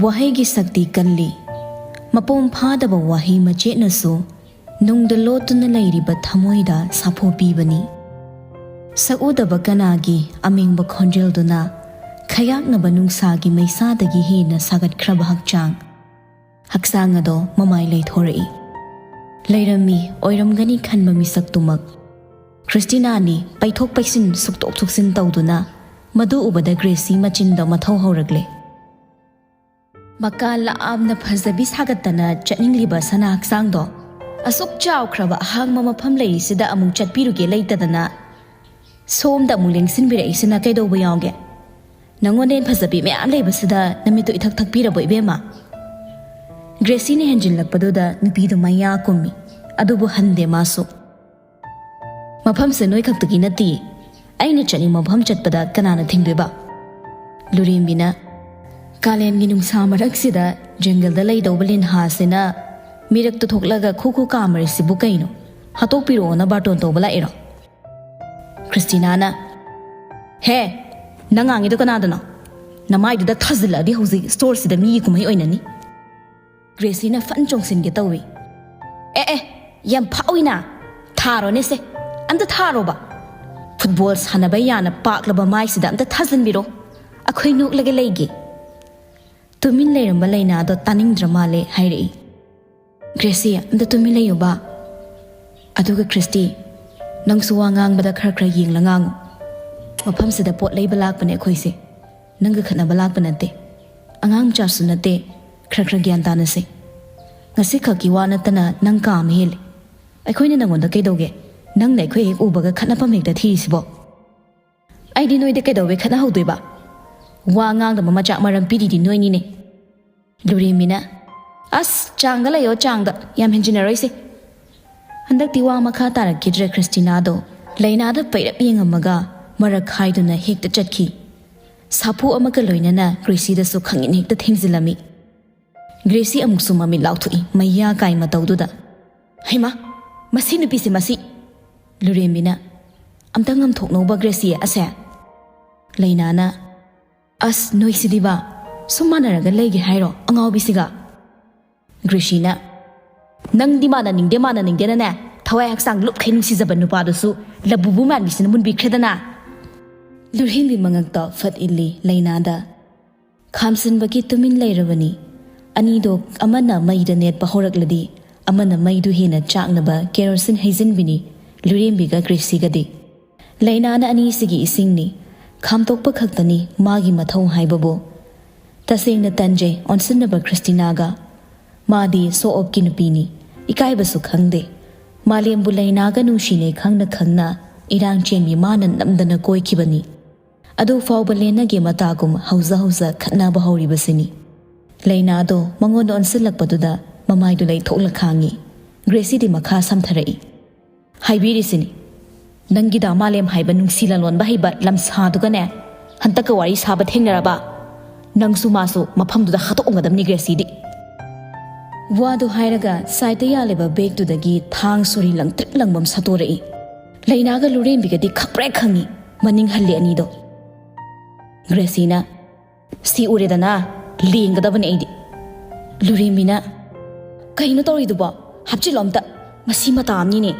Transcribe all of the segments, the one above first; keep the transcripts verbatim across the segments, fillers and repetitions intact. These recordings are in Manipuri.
ꯋꯥꯍꯩꯒꯤ ꯁꯛꯇꯤ ꯀꯜꯂꯤ꯫ ꯃꯄꯨꯡ ꯐꯥꯗꯕ ꯋꯥꯍꯩ ꯃꯆꯦꯠꯅꯁꯨ ꯅꯨꯡꯗ ꯂꯣꯠꯇꯨꯅ ꯂꯩꯔꯤꯕ ꯊꯃꯣꯏꯗ ꯁꯥꯐꯨ ꯄꯤꯕꯅꯤ꯫ ꯁꯛꯎꯗꯕ ꯀꯅꯥꯒꯤ ꯑꯃꯦꯡꯕ ꯈꯣꯟꯖꯦꯜꯗꯨꯅ ꯈꯌꯥꯛꯅꯕ ꯅꯨꯡꯁꯥꯒꯤ ꯃꯩꯁꯥꯗꯒꯤ ꯍꯦꯟꯅ ꯁꯥꯒꯠꯈ꯭ꯔꯕ ꯍꯛꯆꯥꯡ, ꯍꯛꯆꯥꯡ ꯑꯗꯣ ꯃꯃꯥꯏ ꯂꯩꯊꯣꯔꯛꯏ꯫ ꯂꯩꯔꯝꯃꯤ ꯑꯣꯏꯔꯝꯒꯅꯤ ꯈꯟꯕ ꯃꯤꯁꯛꯇꯨꯃꯛ꯫ ꯈ꯭ꯔꯤꯁꯇꯤꯅꯥꯅꯤ ꯄꯩꯊꯣꯛ ꯄꯩꯁꯤꯟ, ꯁꯨꯛꯇꯣꯛ ꯁꯨꯛꯆꯤꯟ ꯇꯧꯗꯨꯅ꯫ ꯃꯗꯨ ꯎꯕꯗ ꯒ꯭ꯔꯦꯁꯤ ꯃꯆꯤꯟꯗꯣ ꯃꯊꯧ ꯍꯧꯔꯛꯂꯦ꯫ ꯃꯀꯥ ꯂꯥꯝꯅ ꯐꯖꯕꯤ ꯁꯥꯒꯠꯇꯅ ꯆꯠꯅꯤꯡꯂꯤꯕ ꯁꯅꯥ ꯍꯛꯆꯥꯡꯗꯣ ꯑꯁꯨꯛ ꯆꯥꯎꯈ꯭ꯔꯕ ꯑꯍꯥꯡꯕ ꯃꯐꯝ ꯂꯩꯔꯤꯁꯤꯗ ꯑꯃꯨꯛ ꯆꯠꯄꯤꯔꯨꯒꯦ ꯂꯩꯇꯗꯅ ꯁꯣꯝꯗ ꯑꯃꯨꯛ ꯂꯦꯡꯁꯤꯟꯕꯤꯔꯛꯏꯁꯤꯅ ꯀꯩꯗꯧꯕ ꯌꯥꯎꯒꯦ? ꯅꯉꯣꯟꯗ ꯍꯦꯟ ꯐꯖꯕꯤ ꯃꯌꯥꯝ ꯂꯩꯕꯁꯤꯗ ꯅꯃꯤꯠꯇꯨ ꯏꯊꯛ ꯊꯛꯄꯤꯔꯕꯣ, ꯏꯕꯦꯝꯃ? ꯒ꯭ꯔꯦꯁꯤꯅ ꯍꯦꯟꯖꯤꯜꯂꯛꯄꯗꯨꯗ ꯅꯨꯄꯤꯗꯨ ꯃꯌꯥ ꯀꯨꯝꯃꯤ, ꯑꯗꯨꯕꯨ ꯍꯟꯗꯦ ꯃꯥꯁꯨ꯫ ꯃꯐꯝꯁꯦ ꯅꯣꯏ ꯈꯛꯇꯒꯤ ꯅꯠꯇꯦ, ꯑꯩꯅ ꯆꯠꯅꯤꯡꯕ ꯃꯐꯝ ꯆꯠꯄꯗ ꯀꯅꯥꯅ ꯊꯤꯡꯗꯣꯏꯕ? ꯂꯨꯔꯦꯝꯕꯤꯅ, ꯀꯥꯂꯦꯟꯒꯤ ꯅꯨꯡꯁꯥ ꯃꯔꯛꯁꯤꯗ ꯖꯪꯒꯜꯗ ꯂꯩꯗꯧꯕ ꯂꯤꯟꯍꯥꯁꯤꯅ ꯃꯤꯔꯛꯇ ꯊꯣꯛꯂꯒ ꯈꯨ ꯈꯨ ꯀꯥꯝꯃꯔꯤꯁꯤꯕꯨ ꯀꯩꯅꯣ? ꯍꯥꯠꯇꯣꯛꯄꯤꯔꯛꯑꯣꯅ ꯕꯥꯔꯇꯣꯟ ꯇꯧꯕ ꯂꯥꯛꯏꯔꯣ? ꯈ꯭ꯔꯤꯁꯇꯤꯅꯥꯅ, ꯍꯦ, ꯅꯪ ꯉꯥꯡꯉꯤꯗꯣ ꯀꯅꯥꯗꯅꯣ? ꯅꯃꯥꯏꯗꯨꯗ ꯊꯥꯖꯤꯜꯂꯛꯑꯗꯤ ꯍꯧꯖꯤꯛ ꯁ꯭ꯇꯣꯔꯁꯤꯗ ꯃꯤꯒꯤ ꯀꯨꯝꯍꯩ ꯑꯣꯏꯅꯅꯤ꯫ ꯒ꯭ꯔꯦꯁꯤꯅ ꯐꯟ ꯆꯣꯡꯁꯤꯟꯒꯦ ꯇꯧꯏ꯫ ꯑꯦ ꯑꯦ, ꯌꯥꯝ ꯐꯥꯎꯏꯅ꯫ ꯊꯥꯔꯣꯅꯦꯁꯦ, ꯑꯝꯇ ꯊꯥꯔꯣꯕ꯫ ꯐꯨꯠꯕꯣꯜ ꯁꯥꯟꯅꯕ ꯌꯥꯅ ꯄꯥꯛꯂꯕ ꯃꯥꯏꯁꯤꯗ ꯑꯝꯇ ꯊꯥꯖꯤꯟꯕꯤꯔꯣ꯫ ꯑꯩꯈꯣꯏ ꯅꯣꯛꯂꯒ ꯂꯩꯒꯦ꯫ ꯇꯨꯃꯤꯟ ꯂꯩꯔꯝꯕ ꯂꯩꯅꯥꯗꯣ ꯇꯥꯅꯤꯡꯗ꯭ꯔ ꯃꯥꯜꯂꯦ ꯍꯥꯏꯔꯛꯏ꯫ ꯒ꯭ꯔꯦꯁꯤ, ꯑꯝꯇ ꯇꯨꯃꯤꯟ ꯂꯩꯌꯨꯕ꯫ ꯑꯗꯨꯒ ꯈ꯭ꯔꯤꯁꯇꯤ, ꯅꯪꯁꯨ ꯋꯥ ꯉꯥꯡꯕꯗ ꯈꯔ ꯈꯔ ꯌꯦꯡꯂ ꯉꯥꯡꯉꯨ꯫ ꯃꯐꯝꯁꯤꯗ ꯄꯣꯠ ꯂꯩꯕ ꯂꯥꯛꯄꯅꯦ ꯑꯩꯈꯣꯏꯁꯦ꯫ ꯅꯪꯒ ꯈꯠꯅꯕ ꯂꯥꯛꯄ ꯅꯠꯇꯦ꯫ ꯑꯉꯥꯡ ꯃꯆꯥꯁꯨ ꯅꯠꯇꯦ꯫ ꯈꯔ ꯈꯔ ꯒ꯭ꯌꯥꯟ ꯇꯥꯅꯁꯦ꯫ ꯉꯁꯤ ꯈꯛꯀꯤ ꯋꯥ ꯅꯠꯇꯅ ꯅꯪ ꯀꯥ ꯑꯃ ꯍꯦꯜꯂꯦ꯫ ꯑꯩꯈꯣꯏꯅ ꯅꯪꯉꯣꯟꯗ ꯀꯩꯗꯧꯒꯦ? ꯅꯪꯅ ꯑꯩꯈꯣꯏ ꯍꯦꯛ ꯎꯕꯒ ꯈꯠꯅꯐꯝ ꯍꯦꯛꯇ ꯊꯤꯔꯤꯁꯤꯕꯣ? ꯑꯩꯗꯤ ꯅꯣꯏꯗ ꯀꯩꯗꯧꯕꯩ ꯈꯠꯅꯍꯧꯗꯣꯏꯕ? ꯋꯥ ꯉꯥꯡꯗꯕ ꯃꯆꯥꯛ ꯃꯔꯝ ꯄꯤꯔꯤꯗꯤ ꯅꯣꯏꯅꯤꯅꯦ꯫ ꯂꯨꯔꯦꯝꯕꯤꯅ, ꯑꯁ, ꯆꯥꯡꯗ ꯂꯩꯌꯣ, ꯆꯥꯡꯗ꯫ ꯌꯥꯝ ꯍꯦꯟꯖꯤꯟꯅꯔꯣꯏꯁꯦ꯫ ꯍꯟꯗꯛꯇꯤ ꯋꯥ ꯃꯈꯥ ꯇꯥꯔꯛꯈꯤꯗ꯭ꯔꯦ ꯈ꯭ꯔꯤꯁꯇꯤꯅꯥꯗꯣ꯫ ꯂꯩꯅꯥꯗ ꯄꯩꯔꯞ ꯌꯦꯡꯉꯝꯃꯒ ꯃꯔꯛ ꯍꯥꯏꯗꯨꯅ ꯍꯦꯛꯇ ꯆꯠꯈꯤ꯫ ꯁꯥꯐꯨ ꯑꯃꯒ ꯂꯣꯏꯅꯅ ꯒ꯭ꯔꯦꯁꯤꯗꯁꯨ ꯈꯪꯏꯟ ꯍꯦꯛꯇ ꯊꯦꯡꯖꯤꯜꯂꯝꯃꯤ꯫ ꯒ꯭ꯔꯦꯁꯤ ꯑꯃꯨꯛꯁꯨ ꯃꯃꯤꯠ ꯂꯥꯎꯊꯣꯛꯏ, ꯃꯌꯥ ꯀꯥꯏ ꯃꯇꯧꯗꯨꯗ꯫ ꯍꯩꯃꯥ, ꯃꯁꯤ ꯅꯨꯄꯤꯁꯦ ꯃꯁꯤ! ꯂꯨꯔꯦꯝꯕꯤꯅ, ꯑꯝꯇ ꯉꯝꯊꯣꯛꯅꯧꯕ ꯒ꯭ꯔꯦꯁꯤ ꯑꯁꯦ꯫ ꯂꯩꯅꯥꯅ, ꯑꯁ, ꯅꯣꯏꯁꯤꯗꯤꯕ! ꯁꯨꯝ ꯃꯥꯟꯅꯔꯒ ꯂꯩꯒꯦ ꯍꯥꯏꯔꯣ ꯑꯉꯥꯎꯕꯤꯁꯤꯒ? ꯒ꯭ꯔꯦꯁꯤꯅ, ꯅꯪꯗꯤ ꯃꯥꯟꯅꯅꯤꯡꯗꯦ ꯃꯥꯟꯅꯅꯤꯡꯗꯦꯅꯅꯦ, ꯊꯋꯥꯏ ꯍꯛꯆꯥꯡ ꯂꯨꯞꯈꯩ ꯅꯨꯡꯁꯤꯖꯕ ꯅꯨꯄꯥꯗꯨꯁꯨ ꯂꯕꯨꯕꯨ ꯃꯥꯟꯕꯤꯁꯤꯅ ꯃꯨꯟꯕꯤꯈ꯭ꯔꯦꯗꯅ꯫ ꯂꯨꯔꯦꯝꯕꯤ ꯃꯉꯛꯇ ꯐꯠ ꯏꯜꯂꯤ ꯂꯩꯅꯥꯗ꯫ ꯈꯥꯝꯁꯤꯟꯕꯒꯤ ꯇꯨꯃꯤꯟ ꯂꯩꯔꯕꯅꯤ꯫ ꯑꯅꯤꯗꯣ ꯑꯃꯅ ꯃꯩꯗ ꯅꯦꯠꯄ ꯍꯧꯔꯛꯂꯗꯤ ꯑꯃꯅ ꯃꯩꯗꯨ ꯍꯦꯟꯅ ꯆꯥꯛꯅꯕ ꯀꯦꯔꯣꯁꯤꯟ ꯍꯩꯖꯤꯟꯕꯤꯅꯤ ꯂꯨꯔꯦꯝꯕꯤꯒ ꯒ꯭ꯔꯦꯁꯤꯒꯗꯤ꯫ ꯂꯩꯅꯥꯅ ꯑꯅꯤꯁꯤꯒꯤ ꯏꯁꯤꯡꯅꯤ꯫ ꯈꯥꯝꯇꯣꯛꯄ ꯈꯛꯇꯅꯤ ꯃꯥꯒꯤ ꯃꯊꯧ ꯍꯥꯏꯕꯕꯨ꯫ ꯇꯁꯦꯡꯅ ꯇꯟꯖꯩ ꯑꯣꯟꯁꯤꯟꯅꯕ ꯈ꯭ꯔꯤꯁꯇꯤꯅꯥꯒ꯫ ꯃꯥꯗꯤ ꯁꯣ ꯑꯣꯞꯀꯤ ꯅꯨꯄꯤꯅꯤ꯫ ꯏꯀꯥꯏꯕꯁꯨ ꯈꯪꯗꯦ꯫ ꯃꯥꯂꯦꯝꯕꯨ ꯂꯩꯅꯥꯒ ꯅꯨꯡꯁꯤꯅꯩ ꯈꯪꯅ ꯈꯪꯅ ꯏꯔꯥꯡ ꯆꯦꯟꯕꯤ ꯃꯥꯅ ꯅꯝꯗꯅ ꯀꯣꯏꯈꯤꯕꯅꯤ꯫ ꯑꯗꯨ ꯐꯥꯎꯕ ꯂꯦꯟꯅꯒꯦ ꯃꯇꯥꯒꯨꯝ ꯍꯧꯖ ꯍꯧꯖ ꯈꯠꯅꯕ ꯍꯧꯔꯤꯕꯁꯤꯅꯤ꯫ ꯂꯩꯅꯥꯗꯣ ꯃꯉꯣꯟꯗ ꯑꯣꯟꯁꯤꯜꯂꯛꯄꯗꯨꯗ ꯃꯃꯥꯏꯗꯨ ꯂꯩꯊꯣꯛꯂ ꯈꯥꯡꯉꯤ꯫ ꯒ꯭ꯔꯦꯁꯤꯗꯤ ꯃꯈꯥ ꯁꯝꯊꯔꯛꯏ꯫ ꯍꯥꯏꯕꯤꯔꯤꯁꯤꯅꯤ, ꯅꯪꯒꯤꯗ ꯃꯥꯂꯦꯝ ꯍꯥꯏꯕ ꯅꯨꯡꯁꯤ ꯂꯂꯣꯟꯕ ꯍꯩꯕ ꯂꯝꯁꯥꯗꯨꯒꯅꯦ ꯍꯟꯇꯛꯀ ꯋꯥꯔꯤ ꯁꯥꯕ ꯊꯦꯡꯅꯔꯕ? ꯅꯪꯁꯨ ꯃꯥꯁꯨ ꯃꯐꯝꯗꯨꯗ ꯍꯥꯠꯇꯣꯛꯑꯝꯒꯗꯕꯅꯤ ꯒ꯭ꯔꯦꯁꯤꯗꯤ꯫ ꯋꯥꯗꯨ ꯍꯥꯏꯔꯒ ꯁꯥꯏꯠꯇ ꯌꯥꯜꯂꯤꯕ ꯕꯦꯒꯇꯨꯗꯒꯤ ꯊꯥꯡ ꯁꯣꯔꯤ ꯂꯪꯇ꯭ꯔꯤꯛ ꯂꯪꯕ ꯑꯃ ꯁꯠꯇꯣꯔꯛꯏ꯫ ꯂꯩꯅꯥꯒ ꯂꯨꯔꯦꯝꯕꯤꯒꯗꯤ ꯈꯪꯄ꯭ꯔꯦꯛ ꯈꯪꯉꯤ꯫ ꯃꯅꯤꯡ ꯍꯜꯂꯤ ꯑꯅꯤꯗꯣ꯫ ꯒ꯭ꯔꯦꯁꯤꯅ, ꯁꯤ ꯎꯔꯦꯗꯅ, ꯂꯦꯡꯒꯗꯕꯅꯦ ꯑꯩꯗꯤ꯫ ꯂꯨꯔꯦꯝꯕꯤꯅ, ꯀꯩꯅꯣ ꯇꯧꯔꯤꯗꯨꯕꯣ? ꯍꯥꯞꯆꯤꯜꯂꯣ ꯑꯝꯇ꯫ ꯃꯁꯤ ꯃꯇꯥ ꯑꯃꯅꯤꯅꯦ꯫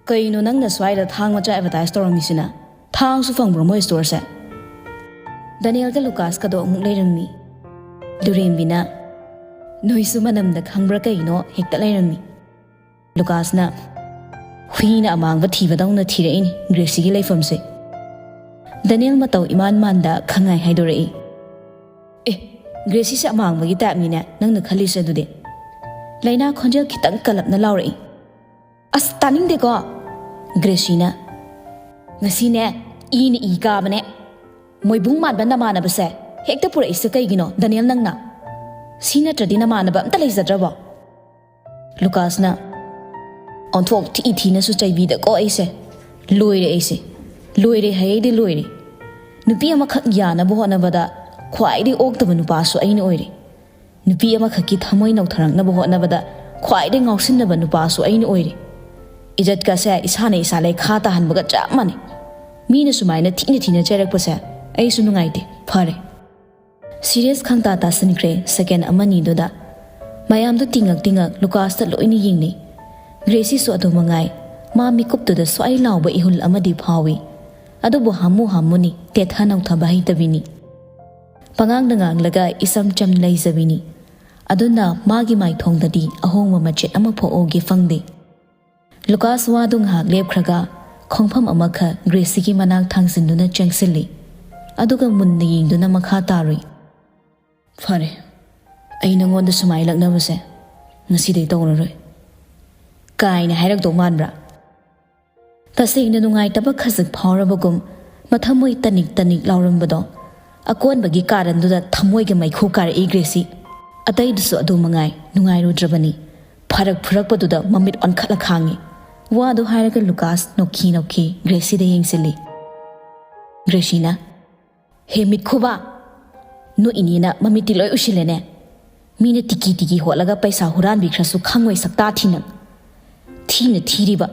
ꯀꯩꯅꯣ ꯅꯪꯅ ꯁ꯭ꯋꯥꯏꯗ ꯊꯥꯡ ꯃꯆꯥ ꯑꯦꯗꯚꯔꯇꯥꯏꯁ ꯇꯧꯔꯝꯃꯤꯁꯤꯅ? ꯊꯥꯡꯁꯨ ꯐꯪꯕ꯭ꯔꯣ ꯃꯣꯏ ꯁ꯭ꯇꯣꯔꯁꯦ? ꯗꯅꯤꯌꯦꯜꯒ ꯂꯨꯀꯥꯁꯀꯗꯣ ꯑꯃꯨꯛ ꯂꯩꯔꯝꯃꯤ꯫ ꯂꯨꯔꯦꯝꯕꯤꯅ, ꯅꯣꯏꯁꯨ ꯃꯅꯝꯗ ꯈꯪꯕ꯭ꯔꯥ ꯀꯩꯅꯣ ꯍꯦꯛꯇ ꯂꯩꯔꯝꯃꯤ꯫ ꯂꯨꯀꯥꯁꯅ, ꯍꯨꯏꯅ ꯑꯃꯥꯡꯕ ꯊꯤꯕꯗꯧꯅ ꯊꯤꯔꯛꯏꯅꯤ ꯒ꯭ꯔꯦꯁꯤꯒꯤ ꯂꯩꯐꯝꯁꯦ꯫ ꯗꯅꯤꯌꯦꯜ ꯃꯇꯧ ꯏꯃꯥꯟ ꯃꯥꯟꯗ ꯈꯪꯉꯥꯏ ꯍꯥꯏꯗꯣꯔꯛꯏ꯫ ꯑꯦ, ꯒ꯭ꯔꯦꯁꯤꯁꯦ ꯑꯃꯥꯡꯕꯒꯤ ꯇꯥꯏꯞꯅꯤꯅꯦ ꯅꯪꯅ ꯈꯜꯂꯤꯁꯦ ꯑꯗꯨꯗꯤ꯫ ꯂꯩꯅꯥ ꯈꯣꯟꯖꯦꯜ ꯈꯤꯇꯪ ꯀꯜꯂꯞꯅ ꯂꯥꯎꯔꯛꯏ꯫ ꯑꯁ, ꯇꯥꯅꯤꯡꯗꯦꯀꯣ꯫ ꯒ꯭ꯔꯦꯁꯤꯅ, ꯉꯁꯤꯅꯦ ꯏꯅ ꯏ ꯀꯥꯕꯅꯦ꯫ ꯃꯣꯏꯕꯨꯡ ꯃꯥꯟꯕ ꯅꯃꯥꯟꯅꯕꯁꯦ ꯍꯦꯛꯇ ꯄꯨꯔꯛꯏꯁꯦ ꯀꯩꯒꯤꯅꯣ ꯗꯅꯤꯌꯦꯜ ꯅꯪꯅ? ꯁꯤ ꯅꯠꯇ꯭ꯔꯗꯤ ꯅꯃꯥꯟꯅꯕ ꯑꯝꯇ ꯂꯩꯖꯗ꯭ꯔꯕꯣ? ꯂꯨꯀꯥꯁꯅ, ꯑꯣꯟꯊꯣꯛ ꯊꯤ ꯊꯤꯅꯁꯨ ꯆꯩꯕꯤꯗꯀꯣ ꯑꯩꯁꯦ꯫ ꯂꯣꯏꯔꯦ ꯑꯩꯁꯦ꯫ ꯂꯣꯏꯔꯦ ꯍꯥꯏꯌꯦꯗꯤ ꯂꯣꯏꯔꯦ꯫ ꯅꯨꯄꯤ ꯑꯃꯈꯛ ꯌꯥꯅꯕ ꯍꯣꯠꯅꯕꯗ ꯈ꯭ꯋꯥꯏꯗꯒꯤ ꯑꯣꯛꯇꯕ ꯅꯨꯄꯥꯁꯨ ꯑꯩꯅ ꯑꯣꯏꯔꯦ꯫ ꯅꯨꯄꯤ ꯑꯃꯈꯛꯀꯤ ꯊꯃꯣꯏ ꯅꯧꯊꯔꯛꯅꯕ ꯍꯣꯠꯅꯕꯗ ꯈ꯭ꯋꯥꯏꯗꯒꯤ ꯉꯥꯎꯁꯤꯟꯅꯕ ꯅꯨꯄꯥꯁꯨ ꯑꯩꯅ ꯑꯣꯏꯔꯦ꯫ ꯏꯖꯠꯀꯁꯦ ꯏꯁꯥꯅ ꯏꯁꯥ ꯂꯩꯈꯥ ꯇꯥꯍꯟꯕꯒ ꯆꯞ ꯃꯥꯟꯅꯩ꯫ ꯃꯤꯅ ꯁꯨꯃꯥꯏꯅ ꯊꯤꯅ ꯊꯤꯅ ꯆꯩꯔꯛꯄꯁꯦ ꯑꯩꯁꯨ ꯅꯨꯡꯉꯥꯏꯇꯦ꯫ ꯐꯔꯦ꯫ ꯁꯤꯔꯤꯌꯁ ꯈꯪꯇꯥ ꯇꯥꯁꯤꯟꯈ꯭ꯔꯦ ꯁꯦꯀꯦꯟ ꯑꯃꯅꯤꯗꯨꯗ꯫ ꯃꯌꯥꯝꯗꯨ ꯇꯤꯡꯉꯛ ꯇꯤꯡꯉꯛ ꯂꯨꯀꯥꯁꯇ ꯂꯣꯏꯅ ꯌꯦꯡꯅꯩ꯫ ꯒ꯭ꯔꯦꯁꯤꯁꯨ ꯑꯗꯨ ꯃꯉꯥꯏ꯫ ꯃꯥ ꯃꯤꯀꯨꯞꯇꯨꯗ ꯁ꯭ꯋꯥꯏ ꯂꯥꯎꯕ ꯏꯍꯨꯜ ꯑꯃꯗꯤ ꯐꯥꯎꯏ꯫ ꯑꯗꯨꯕꯨ ꯍꯥꯃꯨ ꯍꯥꯃꯨꯅꯤ, ꯇꯦꯊ ꯅꯧꯊꯕ ꯍꯩꯇꯕꯤꯅꯤ꯫ ꯄꯉꯥꯡꯗ ꯉꯥꯡꯂꯒ ꯏꯆꯝ ꯆꯝ ꯂꯩꯖꯕꯤꯅꯤ꯫ ꯑꯗꯨꯅ ꯃꯥꯒꯤ ꯃꯥꯏꯊꯣꯡꯗꯗꯤ ꯑꯍꯣꯡꯕ ꯃꯆꯦꯠ ꯑꯃ ꯐꯥꯎ ꯎꯒꯦ ꯐꯪꯗꯦ꯫ ꯂꯨꯀꯥꯁ ꯋꯥꯗꯨ ꯉꯥꯏꯍꯥꯛ ꯂꯦꯞꯈ꯭ꯔꯒ ꯈꯣꯡꯐꯝ ꯑꯃꯈꯛ ꯒ꯭ꯔꯦꯁꯤꯒꯤ ꯃꯅꯥꯛ ꯊꯥꯡꯖꯤꯟꯗꯨꯅ ꯆꯪꯁꯤꯜꯂꯤ꯫ ꯑꯗꯨꯒ ꯃꯨꯟꯅ ꯌꯦꯡꯗꯨꯅ ꯃꯈꯥ ꯇꯥꯔꯨꯏ꯫ "ꯐꯔꯦ, ꯑꯩ ꯅꯉꯣꯟꯗ ꯁꯨꯃꯥꯏ ꯂꯛꯅꯕꯁꯦ ꯉꯁꯤꯗꯩ ꯇꯧꯔꯔꯣꯏ" ꯀꯥꯏꯅ ꯍꯥꯏꯔꯛꯇꯧ ꯃꯥꯟꯕ꯭ꯔꯥ? ꯇꯁꯦꯡꯅ ꯅꯨꯡꯉꯥꯏꯇꯕ ꯈꯖꯤꯛ ꯐꯥꯎꯔꯕꯒꯨꯝ ꯃꯊꯃꯣꯏ ꯇꯅꯤꯛ ꯇꯅꯤꯛ ꯂꯥꯎꯔꯝꯕꯗꯣ ꯑꯀꯣꯟꯕꯒꯤ ꯀꯥꯔꯟꯗꯨꯗ ꯊꯃꯣꯏꯒ ꯃꯩꯈꯨ ꯀꯥꯔꯛꯏ ꯒ꯭ꯔꯦꯁꯤ꯫ ꯑꯇꯩꯗꯨꯁꯨ ꯑꯗꯨ ꯃꯉꯥꯏ ꯅꯨꯡꯉꯥꯏꯔꯨꯗ꯭ꯔꯕꯅꯤ꯫ ꯐꯔꯛ ꯐꯨꯔꯛꯄꯗꯨꯗ ꯃꯃꯤꯠ ꯑꯣꯟꯈꯠꯂ ꯈꯥꯡꯉꯤ꯫ ꯋꯥꯗꯨ ꯍꯥꯏꯔꯒ ꯂꯨꯀꯥꯁ ꯅꯣꯛꯈꯤ ꯅꯣꯛꯈꯤ ꯒ꯭ꯔꯦꯁꯤꯗ ꯌꯦꯡꯁꯤꯜꯂꯤ꯫ ꯒ꯭ꯔꯦꯁꯤꯅ, "ꯍꯦ ꯃꯤꯠꯈꯨꯕ, ꯅꯣꯛꯏꯅꯦꯅ ꯃꯃꯤꯠꯇꯤ ꯂꯣꯏ ꯎꯁꯤꯜꯂꯦꯅꯦ꯫ ꯃꯤꯅ ꯇꯤꯀꯤ ꯇꯤꯀꯤ ꯍꯣꯠꯂꯒ ꯄꯩꯁꯥ ꯍꯨꯔꯥꯟꯕꯤꯈ꯭ꯔꯁꯨ ꯈꯪꯉꯣꯏ ꯁꯛꯇꯥ ꯊꯤꯅ꯫ ꯊꯤꯅ ꯊꯤꯔꯤꯕ,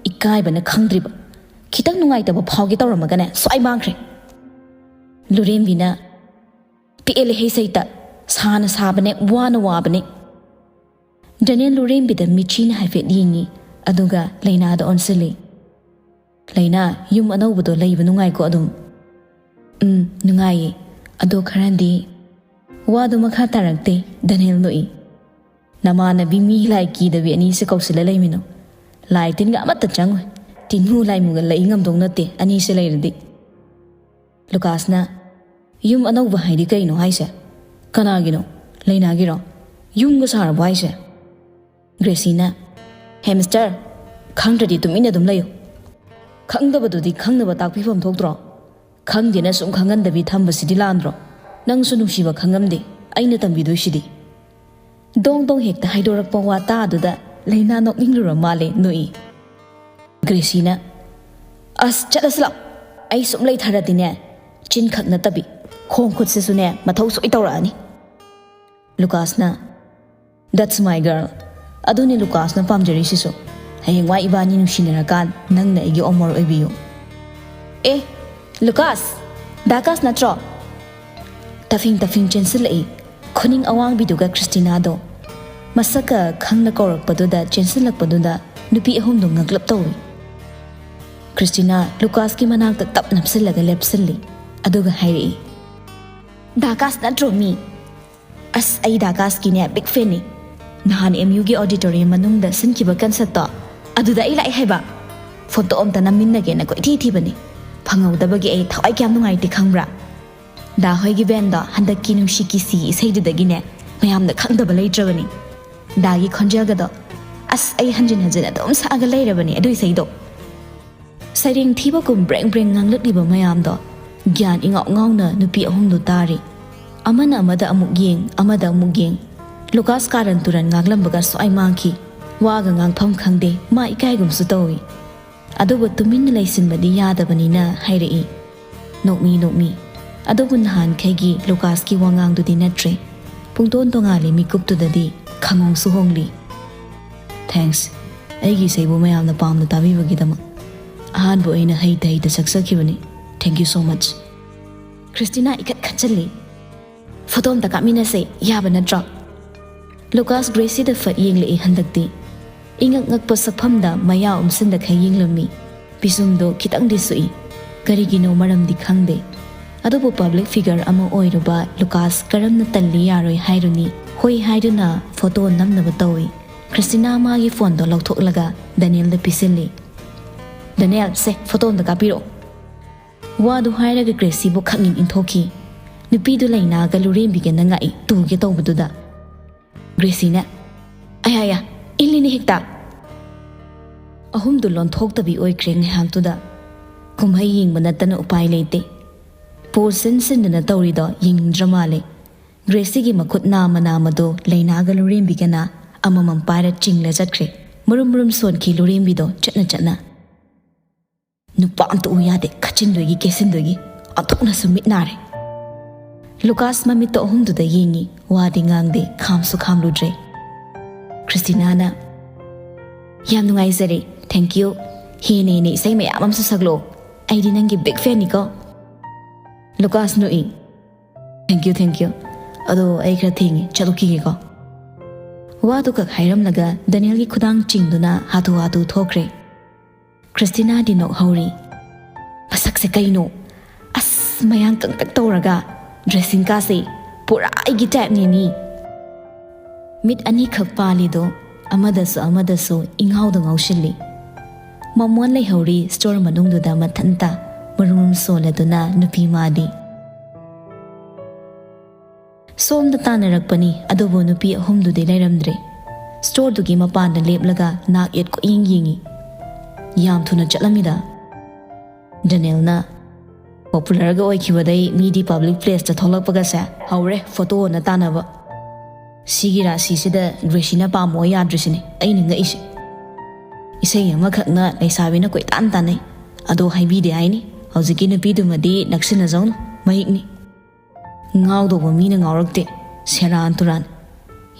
ꯏꯀꯥꯏꯕꯅ ꯈꯪꯗ꯭ꯔꯤꯕ, ꯈꯤꯇꯪ ꯅꯨꯡꯉꯥꯏꯇꯕ ꯐꯥꯎꯒꯦ ꯇꯧꯔꯝꯃꯒꯅꯦ ꯁ꯭ꯋꯥꯏ ꯃꯥꯡꯈ꯭ꯔꯦ"꯫ ꯂꯨꯔꯦꯝꯕꯤꯅ, "ꯄꯦꯜꯂꯦ ꯍꯩ ꯁꯩꯇ, ꯁꯥꯅ ꯁꯥꯕꯅꯦ, ꯋꯥꯅ ꯋꯥꯕꯅꯦ"꯫ ꯗꯦꯅꯤꯌꯦꯜ ꯂꯨꯔꯦꯝꯕꯤꯗ ꯃꯤꯠꯆꯤꯅ ꯍꯥꯏꯐꯦꯠ ꯌꯦꯡꯉꯤ, ꯑꯗꯨꯒ ꯂꯩꯅꯥꯗ ꯑꯣꯟꯁꯤꯜꯂꯤ꯫ "ꯂꯩꯅꯥ, ꯌꯨꯝ ꯑꯅꯧꯕꯗꯣ ꯂꯩꯕ ꯅꯨꯡꯉꯥꯏꯀꯣ ꯑꯗꯨꯝ?" "ꯎꯝ, ꯅꯨꯡꯉꯥꯏꯌꯦ꯫ ꯑꯗꯣ ꯈꯔꯗꯤ"꯫ ꯋꯥꯗꯨ ꯃꯈꯥ ꯇꯥꯔꯛꯇꯦ꯫ ꯗꯦꯅꯤꯌꯦꯜ ꯅꯣꯛꯏ꯫ "ꯅꯃꯥꯟꯅꯕꯤ ꯃꯤ ꯂꯥꯏ ꯀꯤꯗꯕꯤ ꯑꯅꯤꯁꯦ ꯀꯧꯁꯤꯜꯂ ꯂꯩꯃꯤꯅꯣ? ꯂꯥꯏ ꯇꯤꯟꯒ ꯑꯃꯠꯇ ꯆꯪꯉꯣꯏ꯫ ꯇꯤꯟꯃꯨ ꯂꯥꯏꯃꯨꯒ ꯂꯩ ꯉꯝꯗꯧ ꯅꯠꯇꯦ ꯑꯅꯤꯁꯦ ꯂꯩꯔꯗꯤ"꯫ ꯂꯨꯀꯥꯁꯅ, "ꯌꯨꯝ ꯑꯅꯧꯕ ꯍꯥꯏꯗꯤ ꯀꯩꯅꯣ ꯍꯥꯏꯁꯦ? ꯀꯅꯥꯒꯤꯅꯣ? ꯂꯩꯅꯥꯒꯤꯔꯣ? ꯌꯨꯝꯒ ꯁꯥꯔꯕꯣ ꯍꯥꯏꯁꯦ?" ꯒ꯭ꯔꯦꯁꯤꯅ, "ꯍꯦ ꯃꯤꯁꯇꯔ, ꯈꯪꯗ꯭ꯔꯗꯤ ꯇꯨꯃꯤꯟꯅ ꯑꯗꯨꯝ ꯂꯩꯌꯨ꯫ ꯈꯪꯗꯕꯗꯨꯗꯤ ꯈꯪꯅꯕ ꯇꯥꯛꯄꯤꯐꯝ ꯊꯣꯛꯇ꯭ꯔꯣ? ꯈꯪꯗꯦꯅ ꯁꯨꯝ ꯈꯪꯍꯟꯗꯕꯤ ꯊꯝꯕꯁꯤꯗꯤ ꯂꯥꯟꯗ꯭ꯔꯣ? ꯅꯪꯁꯨ ꯅꯨꯡꯁꯤꯕ ꯈꯪꯉꯝꯗꯦ, ꯑꯩꯅ ꯇꯝꯕꯤꯗꯣꯏꯁꯤꯗꯤ"꯫ ꯗꯣꯡ ꯗꯣꯡ ꯍꯦꯛꯇ ꯍꯥꯏꯗꯣꯔꯛꯄ ꯋꯥ ꯇꯥꯗꯨꯗ ꯂꯩꯅꯥ ꯅꯣꯛꯅꯤꯡꯂꯨꯔ ꯃꯥꯜꯂꯦ, ꯅꯣꯛꯏ꯫ ꯒ꯭ꯔꯦꯁꯤꯅ, "ꯑꯁ, ꯆꯠꯂꯁꯤ ꯂꯥꯎ꯫ ꯑꯩ ꯁꯨꯝ ꯂꯩꯊꯔꯗꯤꯅꯦ, ꯆꯤꯟꯈꯛ ꯅꯠꯇꯕꯤ ꯈꯣꯡ ꯈꯨꯠꯁꯤꯁꯨꯅꯦ ꯃꯊꯧ ꯁꯣꯏ ꯇꯧꯔꯛꯑꯅꯤ"꯫ ꯂꯨꯀꯥꯁꯅ, "That's my girl꯫ ꯑꯗꯨꯅꯤ ꯂꯨꯀꯥꯁꯅ ꯄꯥꯝꯖꯔꯤꯁꯤꯁꯨ꯫ ꯍꯌꯦꯡꯋꯥꯏ ꯏꯕꯥꯅꯤ ꯅꯨꯡꯁꯤꯅꯔꯀꯥꯟ ꯅꯪꯅ ꯑꯩꯒꯤ ꯑꯣꯃꯣꯔ ꯑꯣꯏꯕꯤꯌꯨ"꯫ "ꯑꯦ, ꯂꯨꯀꯥꯁ, ꯗꯥꯀꯥꯁ ꯅꯠꯇ꯭ꯔꯣ?" ꯇꯐꯤꯡ ꯇꯐꯤꯡ ꯆꯦꯟꯁꯤꯜꯂꯛꯏ꯫ ꯈꯨꯅꯤꯡ ꯑꯋꯥꯡꯕꯤꯗꯨꯒ ꯈ꯭ꯔꯤꯁꯇꯤꯅꯥꯗꯣ ꯃꯁꯛꯀ ꯈꯪꯅ ꯀꯧꯔꯛꯄꯗꯨꯗ ꯆꯦꯟꯁꯤꯜꯂꯛꯄꯗꯨꯗ ꯅꯨꯄꯤ ꯑꯍꯨꯝꯗꯣ ꯉꯛꯂꯞ ꯇꯧꯏ꯫ ꯈ꯭ꯔꯤꯁꯇꯤꯅꯥ ꯂꯨꯀꯥꯁꯀꯤ ꯃꯅꯥꯛꯇ ꯇꯞ ꯅꯞꯁꯤꯜꯂꯒ ꯂꯦꯞꯁꯤꯜꯂꯤ꯫ ꯑꯗꯨꯒ ꯍꯥꯏꯔꯛꯏ, "ꯗꯥꯀꯥꯁ ꯅꯠꯇ꯭ꯔꯣ ꯃꯤ?" "ꯑꯁ, ꯑꯩ ꯗꯥꯀꯥꯁꯀꯤꯅꯦ ꯕꯤꯛ ꯐꯦꯟꯅꯤ꯫ ꯅꯍꯥꯟ ꯑꯦꯝ ꯌꯨꯒꯤ ꯑꯣꯗꯤꯇꯣꯔꯤꯌꯝ ꯃꯅꯨꯡꯗ ꯁꯤꯟꯈꯤꯕ ꯀꯟꯁꯔꯠꯇꯣ, ꯑꯗꯨꯗ ꯑꯩ ꯂꯥꯛꯑꯦ ꯍꯥꯏꯕ꯫ ꯐꯣꯇꯣ ꯑꯝꯇ ꯅꯝꯃꯤꯟꯅꯒꯦꯅ ꯀꯣꯏꯊꯤ ꯊꯤꯕꯅꯤ꯫ ꯐꯪꯍꯧꯗꯕꯒꯤ ꯑꯩ ꯊꯋꯥꯏ ꯀꯌꯥꯝ ꯅꯨꯡꯉꯥꯏꯇꯦ ꯈꯪꯕ꯭ꯔꯥ? ꯗꯥ ꯍꯣꯏꯒꯤ ꯕꯦꯟꯗꯣ ꯍꯟꯗꯛꯀꯤ ꯅꯨꯡꯁꯤ ꯀꯤꯁꯤ ꯏꯁꯩꯗꯨꯗꯒꯤꯅꯦ ꯃꯌꯥꯝꯅ ꯈꯪꯗꯕ ꯂꯩꯇ꯭ꯔꯕꯅꯤ꯫ ꯗꯥꯒꯤ ꯈꯣꯟꯖꯦꯜꯒꯗꯣ, ꯑꯁ, ꯑꯩ ꯍꯟꯖꯤꯟ ꯍꯟꯖꯤꯟ ꯑꯗꯨꯝ ꯁꯛꯑꯒ ꯂꯩꯔꯕꯅꯤ ꯑꯗꯨ ꯏꯁꯩꯗꯣ꯫" ꯁꯩꯔꯦꯡ ꯊꯤꯕꯒꯨꯝ ꯕ꯭ꯔꯦꯡ ꯕ꯭ꯔꯦꯡ ꯉꯥꯡꯂꯛꯂꯤꯕ ꯃꯌꯥꯝꯗꯣ ꯒ꯭ꯌꯥꯟ ꯏꯉꯥꯎ ꯉꯥꯎꯅ ꯅꯨꯄꯤ ꯑꯍꯨꯝꯗꯨ ꯇꯥꯔꯤ꯫ ꯑꯃꯅ ꯑꯃꯗ ꯑꯃꯨꯛ ꯌꯦꯡ, ꯑꯃꯗ ꯑꯃꯨꯛ ꯌꯦꯡ꯫ ꯂꯨꯀꯥꯁ ꯀꯥꯔꯟ ꯇꯨꯔꯟ ꯉꯥꯡꯂꯝꯕꯒ ꯁ꯭ꯋꯥꯏ ꯃꯥꯡꯈꯤ꯫ ꯋꯥꯒ ꯉꯥꯡꯐꯝ ꯈꯪꯗꯦ, ꯃꯥ ꯏꯀꯥꯏꯒꯨꯝꯁꯨ ꯇꯧꯏ꯫ ꯑꯗꯨꯕꯨ ꯇꯨꯃꯤꯟꯅ ꯂꯩꯁꯤꯟꯕꯗꯤ ꯌꯥꯗꯕꯅꯤꯅ ꯍꯥꯏꯔꯛꯏ, "ꯅꯣꯛꯃꯤ, ꯅꯣꯛꯃꯤ꯫ ꯑꯗꯨꯕꯨ ꯅꯍꯥꯟꯈꯩꯒꯤ ꯂꯨꯀꯥꯁꯀꯤ ꯋꯥꯉꯥꯡꯗꯨꯗꯤ ꯅꯠꯇ꯭ꯔꯦ꯫ ꯄꯨꯡꯇꯣꯟ ꯇꯣꯉꯥꯜꯂꯤ ꯃꯤꯀꯨꯞꯇꯨꯗꯗꯤ ꯈꯪꯍꯣꯡꯁꯨ ꯍꯣꯡꯂꯤ꯫" "ꯊꯦꯡꯛꯁ꯫ ꯑꯩꯒꯤ ꯏꯁꯩꯕꯨ ꯃꯌꯥꯝꯅ ꯄꯥꯝꯅ ꯇꯥꯕꯤꯕꯒꯤꯗꯃꯛ꯫ ꯑꯍꯥꯟꯕ ꯑꯣꯏꯅ ꯍꯩꯇ ꯍꯩꯇ ꯁꯛꯆꯈꯤꯕꯅꯤ꯫ Thank you so much꯫" Christina ꯏꯈꯠ ꯈꯠꯆꯜꯂꯤ꯫ "ꯐꯣꯇꯣ ꯑꯝꯇ ꯀꯥꯞꯃꯤꯟꯅꯁꯦ, ꯌꯥꯕ ꯅꯠꯇ꯭ꯔꯣ?" ꯂꯨꯀꯥꯁ ꯒ꯭ꯔꯦꯁꯤꯗ ꯐꯠ ꯌꯦꯡꯂꯛꯏ ꯍꯟꯗꯛꯇꯤ꯫ ꯏꯉꯛ ꯉꯛꯄ ꯁꯛꯐꯝꯗ ꯃꯌꯥ ꯎꯝꯁꯤꯟꯗꯈꯩ ꯌꯦꯡꯂꯝꯃꯤ꯫ ꯄꯤꯁꯨꯝꯗꯣ ꯈꯤꯇꯪꯗꯤ ꯁꯨꯛꯏ꯫ ꯀꯔꯤꯒꯤꯅꯣ ꯃꯔꯝꯗꯤ ꯈꯪꯗꯦ꯫ ꯑꯗꯨꯕꯨ ꯄꯕ꯭ꯂꯤꯛ ꯐꯤꯒꯔ ꯑꯃ ꯑꯣꯏꯔꯨꯕ ꯂꯨꯀꯥꯁ ꯀꯔꯝꯅ ꯇꯜꯂꯤ ꯌꯥꯔꯣꯏ ꯍꯥꯏꯔꯨꯅꯤ? ꯍꯣꯏ ꯍꯥꯏꯗꯨꯅ ꯐꯣꯇꯣ ꯅꯝꯅꯕ ꯇꯧꯏ꯫ ꯈ꯭ꯔꯤꯁꯇꯤꯅꯥ ꯃꯥꯒꯤ ꯐꯣꯟꯗꯣ ꯂꯧꯊꯣꯛꯂꯒ ꯗꯦꯅꯤꯌꯦꯜꯗ ꯄꯤꯁꯤꯜꯂꯤ꯫ "ꯗꯦꯅꯤꯌꯦꯜ, ꯁꯦ ꯐꯣꯇꯣ ꯑꯝꯇ ꯀꯥꯞꯄꯤꯔꯛꯑꯣ꯫" ꯋꯥꯗꯨ ꯍꯥꯏꯔꯒ ꯒ꯭ꯔꯦꯁꯤꯕꯨ ꯈꯪꯏꯟ ꯏꯟꯊꯣꯛꯈꯤ꯫ ꯅꯨꯄꯤꯗꯨ ꯂꯩꯅꯥꯒ ꯂꯨꯔꯦꯝꯕꯤꯒꯅ ꯉꯥꯛꯏ ꯇꯨꯒꯦ ꯇꯧꯕꯗꯨꯗ꯫ ꯒ꯭ꯔꯦꯁꯤꯅ, "ꯑꯌꯥ, ꯑꯌꯥ, ꯏꯜꯂꯤꯅꯦ ꯍꯦꯛꯇ!" ꯑꯍꯨꯝꯗꯨ ꯂꯣꯟꯊꯣꯛꯇꯕꯤ ꯑꯣꯏꯈ꯭ꯔꯦ ꯉꯥꯏꯍꯥꯛꯇꯨꯗ꯫ ꯀꯨꯝꯍꯩ ꯌꯦꯡꯕ ꯅꯠꯇꯅ ꯎꯄꯥꯏ ꯂꯩꯇꯦ꯫ ꯄꯣꯁ ꯁꯤꯟ ꯁꯤꯟꯗꯅ ꯇꯧꯔꯤꯗꯣ ꯌꯦꯡꯅꯤꯡꯗ꯭ꯔ ꯃꯥꯜꯂꯦ꯫ ꯒ꯭ꯔꯦꯁꯤꯒꯤ ꯃꯈꯨꯠ ꯅꯥꯝꯃ ꯅꯥꯝꯃꯗꯣ ꯂꯩꯅꯥꯒ ꯂꯨꯔꯦꯝꯕꯤꯒꯅ ꯑꯃꯃꯝ ꯄꯥꯏꯔ ꯆꯤꯡꯂ ꯆꯠꯈ꯭ꯔꯦ꯫ ꯃꯨꯔꯨꯝ ꯃꯨꯔꯨꯝ ꯁꯣꯟꯈꯤ ꯂꯨꯔꯦꯝꯕꯤꯗꯣ ꯆꯠꯅ ꯆꯠꯅ꯫ "ꯅꯨꯄꯥ ꯑꯝꯇ ꯎ ꯌꯥꯗꯦ, ꯈꯠꯆꯤꯟꯗꯣꯏꯒꯤ ꯀꯦꯁꯤꯟꯗꯣꯏꯒꯤ꯫ ꯑꯣꯟꯊꯣꯛꯅꯁꯨ ꯃꯤꯠ ꯅꯥꯔꯦ꯫" ꯂꯨꯀꯥꯁ ꯃꯃꯤꯠꯇꯣ ꯑꯍꯨꯝꯗꯨꯗ ꯌꯦꯡꯉꯤ, ꯋꯥꯗꯤ ꯉꯥꯡꯗꯦ, ꯈꯥꯝꯁꯨ ꯈꯥꯝꯂꯨꯗ꯭ꯔꯦ꯫ ꯈ꯭ꯔꯤꯁꯇꯤꯅꯥꯅ, "ꯌꯥꯝ ꯅꯨꯡꯉꯥꯏꯖꯔꯦ, thank you꯫ ꯍꯦꯟꯅ ꯍꯦꯟꯅ ꯏꯁꯩ ꯃꯌꯥꯝ ꯑꯃꯁꯨ ꯁꯛꯂꯛꯑꯣ, ꯑꯩꯗꯤ ꯅꯪꯒꯤ big ꯐꯦꯟꯅꯤꯀꯣ꯫" ꯂꯨꯀꯥꯁ ꯅꯣꯛꯏ꯫ "Thank you, thank you. ꯑꯗꯣ ꯑꯩ ꯈꯔ ꯊꯦꯡꯉꯦ, ꯆꯠꯂꯨꯈꯤꯒꯦꯀꯣ"꯫ ꯋꯥꯗꯨ ꯈꯛ ꯍꯥꯏꯔꯝꯂꯒ ꯗꯦꯅꯤꯌꯦꯜꯒꯤ ꯈꯨꯗꯥꯡ ꯆꯤꯡꯗꯨꯅ ꯍꯥꯊꯨ ꯍꯥꯊꯨ ꯊꯣꯛꯈ꯭ꯔꯦ꯫ ꯈ꯭ꯔꯤꯁꯇꯤꯅꯥꯗꯤ ꯅꯣꯛꯍꯧꯔꯤ꯫ "ꯃꯁꯛꯁꯦ ꯀꯩꯅꯣ? ꯑꯁ, ꯃꯌꯥꯡ ꯀꯪꯇꯛ ꯇꯧꯔꯒ, ꯗ꯭ꯔꯦꯁꯤꯡ ꯀꯥꯁꯦ ꯄꯨꯔꯥ ꯑꯩꯒꯤ ꯇꯥꯏꯞꯅꯤꯅꯤ"꯫ ꯃꯤꯠ ꯑꯅꯤꯈꯛ ꯄꯥꯜꯂꯤꯗꯣ ꯑꯃꯗꯁꯨ ꯑꯃꯗꯁꯨ ꯏꯉꯥꯎꯗ ꯉꯥꯎꯁꯤꯜꯂꯤ꯫ ꯃꯃꯣꯟ ꯂꯩꯍꯧꯔꯤ ꯁ꯭ꯇꯣꯔ ꯃꯅꯨꯡꯗꯨꯗ ꯃꯊꯟꯇ ꯃꯔꯨꯝ ꯁꯣꯜꯂꯗꯨꯅ ꯅꯨꯄꯤ ꯃꯥꯗꯤ꯫ ꯁꯣꯝꯗ ꯇꯥꯟꯅꯔꯛꯄꯅꯤ, ꯑꯗꯨꯕꯨ ꯅꯨꯄꯤ ꯑꯍꯨꯝꯗꯨꯗꯤ ꯂꯩꯔꯝꯗ꯭ꯔꯦ꯫ ꯁ꯭ꯇꯣꯔꯗꯨꯒꯤ ꯃꯄꯥꯟꯗ ꯂꯦꯞꯂꯒ ꯅꯥꯛ ꯌꯦꯠ ꯀꯣꯏꯌꯦꯡ ꯌꯦꯡꯉꯤ꯫ ꯌꯥꯝ ꯊꯨꯅ ꯆꯠꯂꯝꯃꯤꯗ꯫ ꯗꯦꯅꯤꯌꯦꯜꯅ, "ꯄꯣꯄꯨꯂꯔꯒ ꯑꯣꯏꯈꯤꯕꯗꯩ ꯃꯤꯗꯤ ꯄꯕ꯭ꯂꯤꯛ ꯄ꯭ꯂꯦꯁꯇ ꯊꯣꯛꯂꯛꯄꯒꯁꯦ ꯍꯧꯔꯦ ꯐꯣꯇꯣꯅ ꯇꯥꯟꯅꯕ꯫ ꯁꯤꯒꯤ ꯔꯥꯁꯤꯁꯤꯗ ꯒ꯭ꯔꯦꯁꯤꯅ ꯄꯥꯝꯃꯣ ꯌꯥꯗ꯭ꯔꯤꯁꯤꯅꯦ ꯑꯩꯅ ꯉꯛꯏꯁꯦ꯫ ꯏꯁꯩ ꯑꯃꯈꯛꯅ ꯂꯩꯁꯥꯕꯤꯅ ꯀꯣꯏꯇꯥꯟ ꯇꯥꯟꯅꯩ꯫ ꯑꯗꯣ ꯍꯥꯏꯕꯤꯗꯦ ꯍꯥꯏꯅꯤ, ꯍꯧꯖꯤꯛꯀꯤ ꯅꯨꯄꯤꯗꯨꯃꯗꯤ ꯅꯛꯁꯤꯟꯅꯖꯧꯅꯨ, ꯃꯍꯤꯛꯅꯤ"꯫ "ꯉꯥꯎꯗꯧꯕ ꯃꯤꯅ ꯉꯥꯎꯔꯛꯇꯦ, ꯁꯦꯔꯥꯟ ꯇꯨꯔꯥꯟ꯫